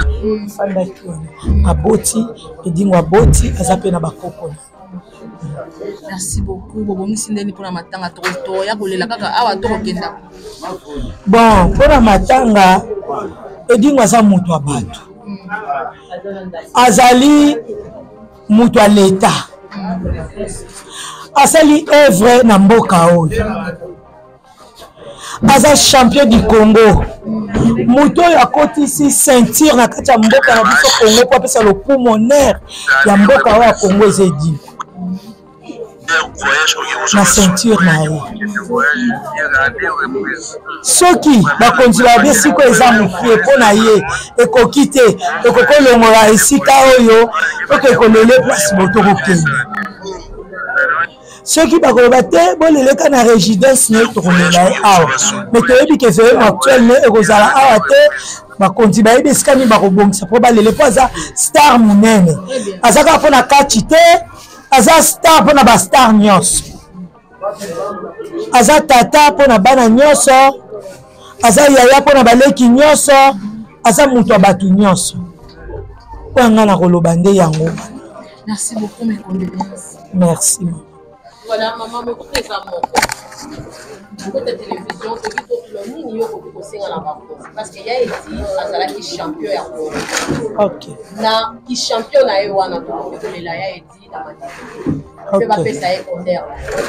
afandaki wana, aboti Edingo aboti, aza mpe na bakoko na Merci beaucoup. Bobongisi ndeni mpona matanga toya kolela kaka awa tokokenda. Bon, mpona matanga Edingo aza moto ya bato, azali moto ya leta, asali œuvre na mboka oyo, aza champion du Congo, moto oyo akotisi ceinture na kati ya mboka na biso Congo mpo apesa lokumu honneur ya mboka oyo ya Congo eza Edingo na ceinture na ye. Soki bakonzi babi esika eza mokie mpo na ye ekoki te, tokoki kolongola esika oyo toke kolele place bo tokokende. Soki bakoloba te boleleka na résidence na ye, tokolela ye awa, me toyebi ke veye actuel ne ekozala awa te. Bakonzi bayebi esika nini bakobongisa mpo balele, mpo aza star monene, aza kaka mpo na kati te, aza star mpo na bastar nyonso, aza tata mpo na bana nyonso, aza yaya mpo na baleki nyonso, aza moto ya bato nyonso. Oyo ngai nakoloba nde yango wana. Merci beaucoup, mes condoléances. Merci. Voilà, maman, mokolo eza moko. Kota télévision, toki totuna nini yo okoki kosenga na bakonzi parce que ya Edi azalaki champion ya Congo. Ok. Na ki champion na ye wana tokoki kolela ya Edi na matete mpe bapesa ye honneur.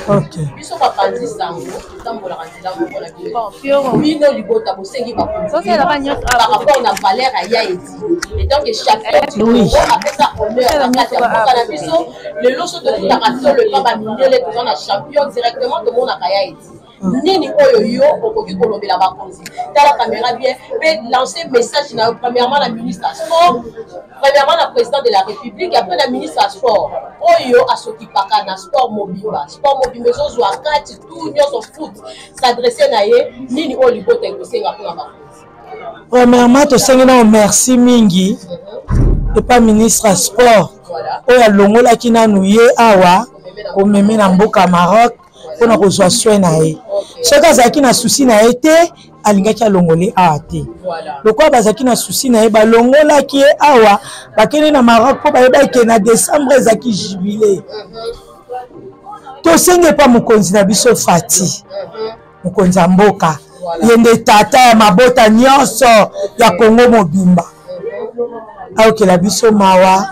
Ok. Biso bapanzi sango totambolaka nzela moko na bino. Bino libota bosengi bakonzi par rapport na valeur ya ya Edi etant que champion du Congo apesa honneur na kati ya mboka na biso. Lelo so tokutaka solo epa bamindele, toza na champion directement, tomonaka ya Edi. Nini oyo yo okoki kolobela bakonzi? Tala caméra bien mpe lancer message na yo, premièrement na ministre ya sport, premièrement na président de la république, après na ministre ya sport oyo asokipaka na sport mobimba. Sport mobimba ezozwa kati tout nyonso, foot s'adresse na ye. Nini oyo libota ekosenga mpona bakonzi? Premièrement, tosengi nao merci mingi epa ministre ya sport oyo alongolaki nanu ye awa komeme na mboka Maroc mpona kozwa soin na ye. Soki azalaki na susi na ye te, alingaki alongole awa te. Lokola bazalaki na susi na ye, balongolaki ye awa, bakende na Maroc mpo bayebaki ke na décembre ezalaki jubile. Tosengi epa mokonzi na biso Fati, mokonzi ya mboka, ye nde tata ya mabota nyonso ya Kongo mobimba, ayokela biso mawa,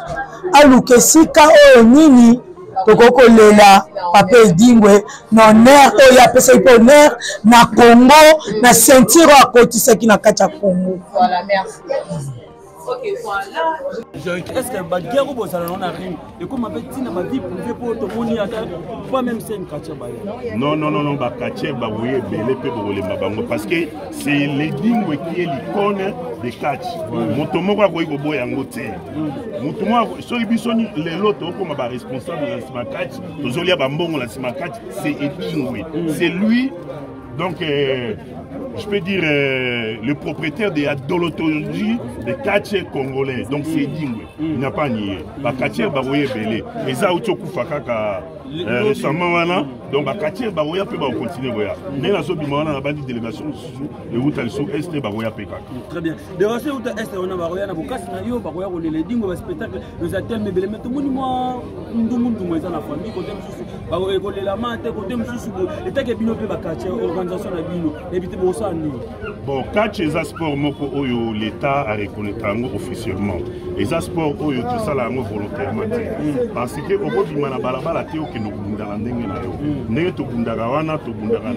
aluka esika oyo nini tokoki kolela papa Edingwe na honneur oyo apesaki mpe honneur na Congo na ceinture oyo akotisaki na kati ya Congo. Voilà, merci. Ok, voilà. Est-ce que baguerre oyo bozala nango na ring ekoma mpe ntina bavie privé mpo tomoni ata pas même scène quartier baya? Non, non, non, non, baquartier bakoye ebele mpe bokolemba bango parce que c'est l'Edingwe qui est l'icône de catch. Moto moko akoki koboya yango te. Moto moko, soki biso lelo tokoma baresponsable na nsima catch, tozolia bambongo na nsima catch, c'est Edingwe, c'est lui. Donc je peux dire le propriétaire de la dolotologie de catch congolais. Donc c'est Edingwe, il n'a pas nié. Bacatcheur bakoya ebele, eza auti okufa kaka récemment wana. Donc bacatcheur bakoya mpe bakocontinue koya. Ndenge nazobima wana na bandi délégation mosusu euta lisusu este, bakoya mpe kaka. Très bien. Délégation euta este wana bakoya na bokasi na yo, bakoya kolela Edingwe, baspectacle eza telema ebele, mais tomoni mwa ndungu-ndungu eza na famille kote mosusu, ekolelama te kote mosusu. Etake bino mpe baquartier, organisation na bino nayebi te bokosala nini? Bon, catch eza sport moko oyo l'état areconnaître yango officiellement. Eza sport oyo tosala yango volontairement te, parce que okobima na balabala te okende kobunda na ndenge na yo. Ndenge tobundaka wana, tobundaka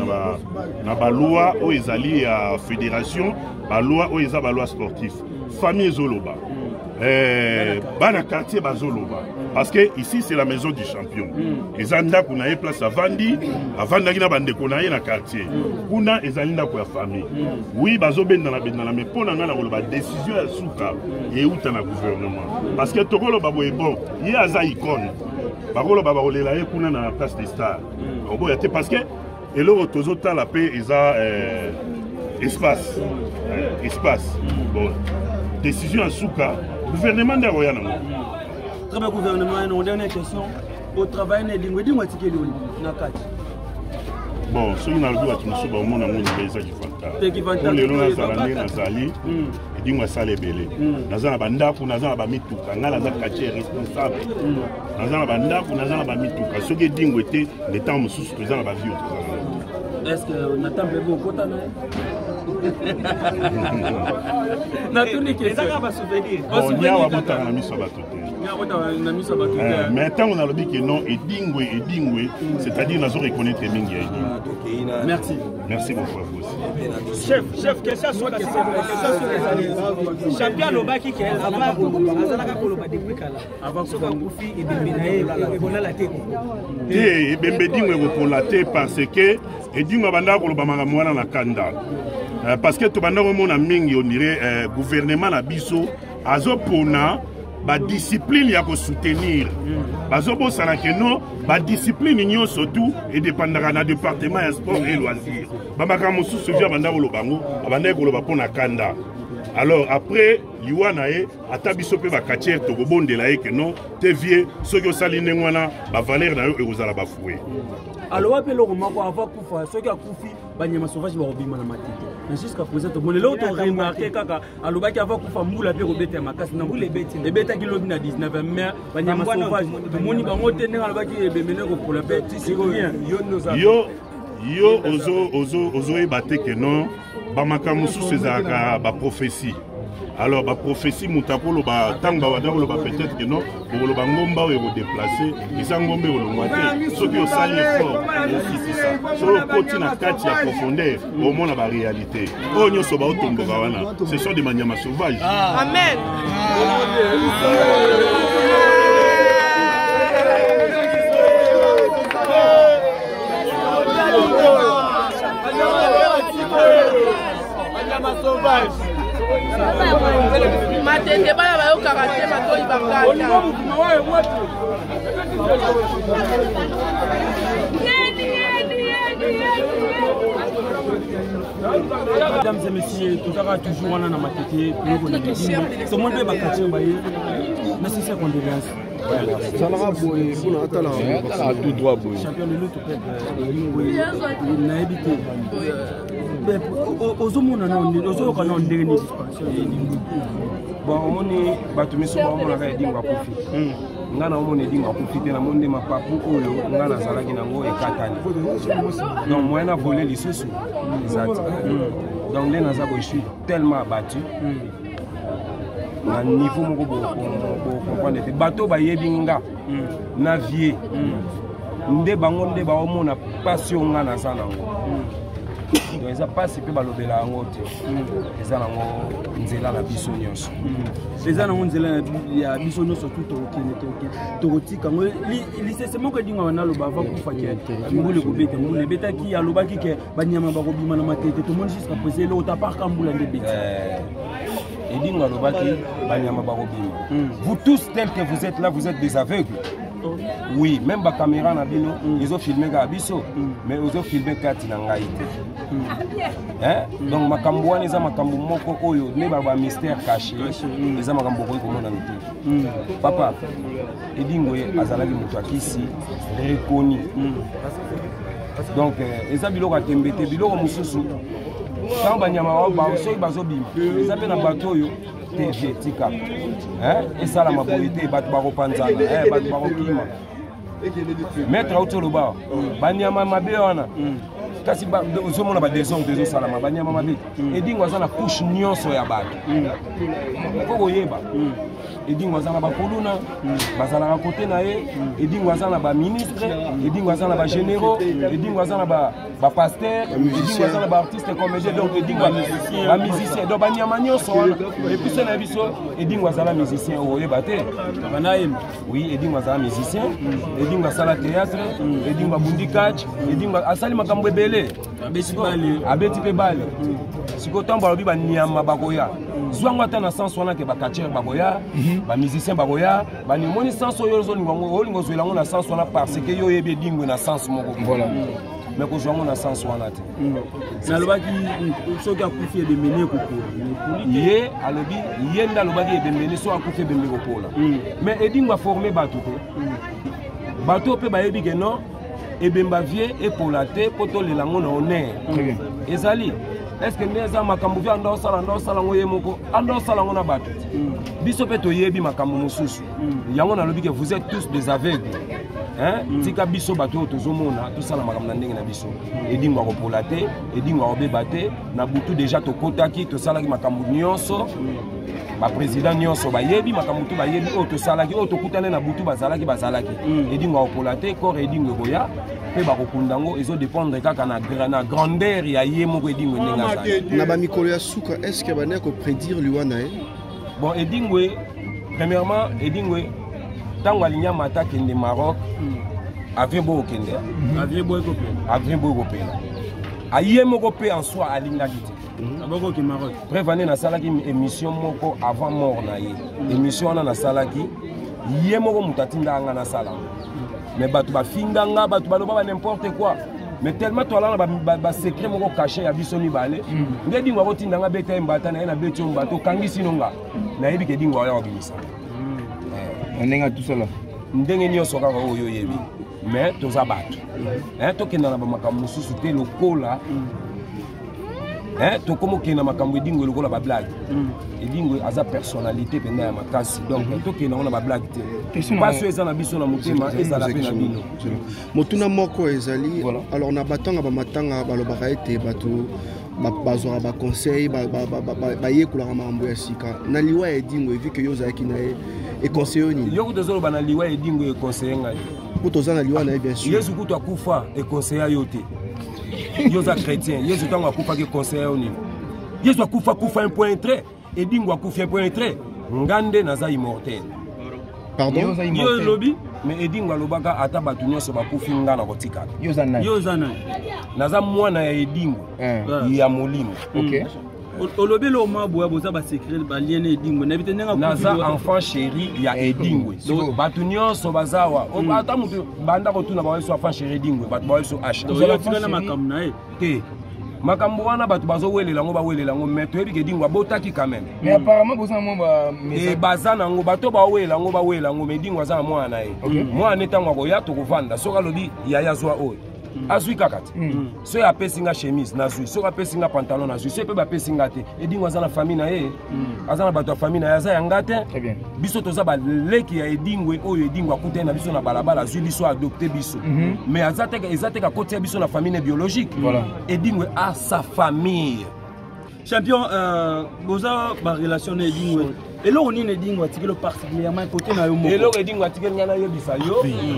na baloi oyo ezali ya fédération, baloi oyo eza baloi sportif. Famille ezoloba, bana quartier bazoloba, parce que ici c'est la maison du champion. Eza ndako na ye, place avandi, avandaki na bandeko na ye na quartier. Kuna ezali ndako ya famille. Oui, bazobendana bendana, mais mpo na ngai na koloba, décision ya suka euta na gouvernement, parce que tokoloba boye, bon, ye aza icône, bakoloba bakolela ye kuna na place des stars, oboya te, parce que eloko tozotala mpe eza espace. Bon, décision ya suka, gouvernement nde akoya nango. Très bien, gouvernement. Non, dernière question, au travail na Edingwe, Edingwe atikeli oli na kati? Bon, soki nalobi, bato mosusu baomona yango nzela eza kifanta. Lelo nazala nde nazali, Edingwe asala ebele. Naza na bandako, naza na bamituka, ngai naza quartier responsable, naza na bandako, naza na bamituka. Soki Edingwe te, nde ntango mosusu toza na bavio, toza na. Est ce que na temple ebo okota na ye? Natuni question. Nyawa abotaka na miso ya bato te. Na miso ya bato te. Mais ntango nalobi ke non, Edingwe, Edingwe, c'est-à-dire nazo reconnaître mingi ya Edingwe. Merci. Merci beaucoup à vous aussi. Chef, chef, question suka, question suka ezali: champion alobaki ke azalaka koloba depuis kala, soki akufi, ebembe na ye ekolala te. Te, ebembe Edingwe ekopola te, parce que Edingwe abandaka koloba makambo wana na kanda, parce que tobanda komona mingi, on dirait gouvernement na biso azopona badiscipline ya kosoutenir, bazobosana ke non, badiscipline nyonso tu edépendaka na département ya sport et loisir. Bamakambo mosusu vi abanda koloba yango, abandaki koloba mpo na kanda. Alors après liwa na ye, ata biso mpe baquartier tokobondela ye ke non te, vie, soki osali ndenge wana, bavaleur na yo ekozala bafoué. Aloba mpe eloko moko avant kufa: soki akufi, banyama sauvage bakobima na Matete. Mais jusqu'à présent tomoni eloko toremarquer kaka, alobaki avant kufa mbula mpe kobeta ya makasi na mbula ebetaki lobi na 19 mai, banyama sauvage tomoni bango te, ndenge alobaki ebemene kopola mpe. Yo ozoyeba te ke non, bamakambo mosusu ezalaka baprophétie. Alors baprophétie, moto akoloba ntango babanda koloba, peut-être ke non, okoloba ngomba oyo ekodéplacer, eza ngomba ekolongwa te. Soki osali effort, okitisa, soki okoti na kati ya profondeur, omona baréalité oyo nyonso baotomboka wana, ce sont des banyama sauvage. Amen. Sauvage. Matete, bana bayokaka te, matoi bakata. Mesdames et messieurs, tozaka toujours wana na Matete, tomoni mpe baquartier baye. Merci, ses condoléances. Zalaka boye mpona atalaka tout droit boye. Champion, lelo nayebi te, ozomona nao, ozoyoka nao ndenge nini disparition ya Edingwe? Bon, omoni, bato misusu baomonaka Edingwe akufi. Nga na omona Edingwe akufi te. Namoni nde mapapu oyo nga nazalaki nango ekatani, donc moyen na voler lisusu eza te. Donc nde naza boye, je suis tellement abattu na niveau moko bocomprendre te. Bato bayebi nga na vie nde bango nde baomona mpasi oyo nga naza nango. Donc eza mpasi mpe balobela yango te, eza nango nzela na biso nyonso. Eza nango nzela ya biso nyonso tu. Tokokende, tokotika yango. Lisese moko Edingwe wana aloba avant kufa ke mbula ekobeta, mbula ebetaki. Alobaki ke banyama bakobima na Matete, tomoni jusqu'à présent eloko taparka, mbula nde ebeti. Edingwe alobaki banyama bakobima. Vous tous, tels que vous êtes là, vous êtes des aveugles. Oui, même bacaméra na bino ezofilmer kaka biso, mais ozofilmer kati na ngai te. Donc makambo wana eza makambo moko oyo nde bamystère caché, eza makambo okoki komonana te. Papa Edingwe azalaki moto akisi reconnu, donc eza biloko ya tembe te. Biloko mosusu, ntango banyama soki bazobima, eza mpe na bato oyo tv tika esalama boye te, bato bakopanzana, bato bakokima. Maître auti oloba banyama mabe wana. Kasi ozomona badésordre ezosalama, banyama mabe. Edingo aza na couche nyonso ya bato. Fo koyeba, Edingo aza na bakuluna, bazalaka kote na ye. Edingo aza na baministre, Edingo aza na bagénéraux, Edingo aza na bapasteur, Edingo aza na baartiste comédien. Donc Edingo, bamusicien, donc banyama nyonso wana. Et puis se na biso, Edingo azala musicien, okoyeba te. Oui, Edingo azala musicien, Edingo asala théâtre, Edingo abundi catch, Edingo asali makambo ebele, abeti mpe bale. Sikoyo ntango balobi banyama bakoya, zwango ata na sens wana ke bacatcheur bakoya, bamusicien bakoya, banimoni sens oyo ozolinga yango, olinga ozwela yango na sens wana parce que yo oyebi Edingwe na sens moko. Voilà. Mais kozwa yango na sens wana te. Nalobaki soki akufi ebembeni ekopola. Ye alobi, ye nde alobaki ebembeni so akufi ebembe ekopola. Mais Edingo aforme bato te, bato oyo mpe bayebi ke non, ebemba vie epola te mpo tolela yango na honneur. Ezali est-ce nde eza makambo vie anda osala, anda osala yango ye moko, anda osala yango na bato te. Biso mpe toyebi makambo mosusu. Yango nalobi ke vous êtes tous des aveugles, hein? Tika biso bato oyo tozomona tosala makambo na ndenge na biso. Edingo akopola te, Edingo akobeba te. Na butu deja tokotaki, tosalaki makambo nyonso, baprésident nyonso bayebi makambo tu, bayebi oyo tosalaki, oyo tokutani na butu, bazalaki. Edingo akopola te. Corps Edingo ekoya mpe bakokunda yango, ezodépendre kaka na grandeur ya ye moko Edingo ndenge azali. Na bamikolo ya suka, est ce que bandaki koprédire liwa na ye? Bon, Edingwe, premièrement, Edingwe ntango alingi amata akende Maroc, avion boyo okende, avion boyo ekopela, avion boyo ekopela, aye moko mpe en soi alingaki te. Abokoki Maroc. Bref, ane nasalaki émission moko avant mort na ye. Émission wana nasalaki, ye moko moto atindaka nga nasala yango, mais bato bafinga nga, bato baloba ba n'importe quoi. Mais tellement toala na basecret moko caché ya biso mibale, nde Edingo akotinda nga beta ye mbata na ye, na beti yo mbata, okangisi no nga, nayebi ke Edingo aya kobimisa. Na ndenge atusala. Ndenge nyonso kaka oyo oyebi. Mais toza bato, tokenda na bamakambo mosusu te lokola tokómi okende na makambo Edingwe lokola bablague. Edingwe aza personnalité mpenza ya makasi, donc tokende yango na bablague te. Mpasi oyo eza na biso na motema, ezala mpe na bino. Motuna moko ezali, alors na batanga bamatanga balobaka ete bato bazwaka baconseil, bayekolaka makambo ya sika. Na liwa ya Edingo, evi ke yo ozalaki na ye, econseille yo nini? Yo kutu ozoloba na liwa ya Edingo econseille ngai. Po toza na liwa na ye, bien sûr. Yesu kutu akufa, econseilla yo te. Yo oza chrétien, Yesu ntango akufaki econseilla yo nini? Yesu akufa, kufa un point trait. Edingo akufi un point trait. Nga nde naza immortel. Pardon? Yo olobi, mais Edingo alobaka ata bato nyonso bakufi, nga na kotikala. Yo oza nani? Yo oza nani? Naza mwana ya Edingo ya molimo. Olobi eloko mwa boya, boza basecret, balien na Edingwe, nayebi te ndenge. Naza enfant chéri ya Edingwe. Bato nyonso baza awa, ata moto banda kotuna bawa biso enfant chéri Edingwe, bato bawa biso h Otikala makambo na ye. Te, makambo wana bato bazowelela yango, bawelela yango, mais toyebi ke Edingwe abotaki quand même. Mais apparemment boza na mwa ba E baza nango, bato bawela yango, bawela yango, mais Edingwe aza na mwana na ye. Mwana ne ntango akoya, tokovanda. Soki alobi yaya azwa oyo, azwi kaka te. Soki apesi nga chemise, nazwi. Soki apesi nga pantalon, nazwi. Soki mpe bapesi nga te, Edingo aza na famille na ye, aza na bato ya famille na ye, aza ya nga te. Biso toza baleki ya Edingwe oyo Edingwe akutani na biso na balabala, azwi biso, adopte biso. Mais aza te, eza te kakotia biso na famille ne biologique. Edingwe a sa famille. Champion, boza barelation na Edingwe, eloko nini Edingwe atikeli particulièrement côté na yo moko? Eloko Edingwe atikeli ngai, nayebisa yo,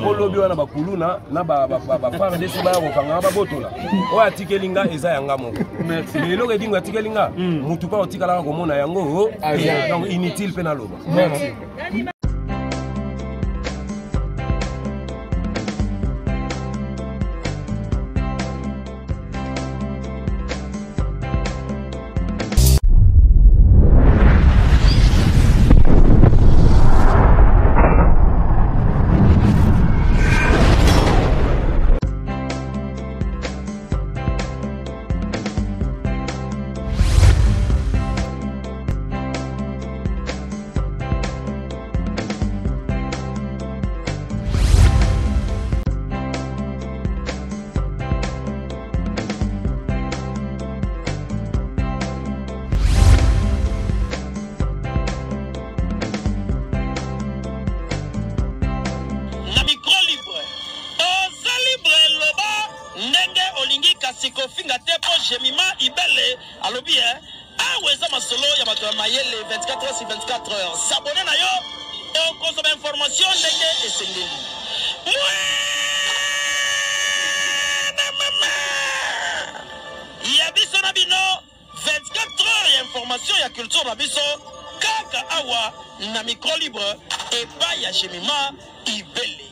olobi wana bakuluna na bafardc baya kokanga babotola oyo atikeli nga, eza yanga moko. Mais eloko Edingwe atikeli nga, mutu mpa otikalaka komona yango, donc inutile mpe naloba. Merci. kasi kofinga te mpo Jemima Ibele alobi eh, awa eza masolo ya bato ya mayele 24 heures sur 24 heures. S'abonner na yo okozwa ba information ndenge esengeli. Mwana mama ya biso na bino 24 heures ya information ya culture na biso kaka awa na micro libre epai ya Jemima Ibele.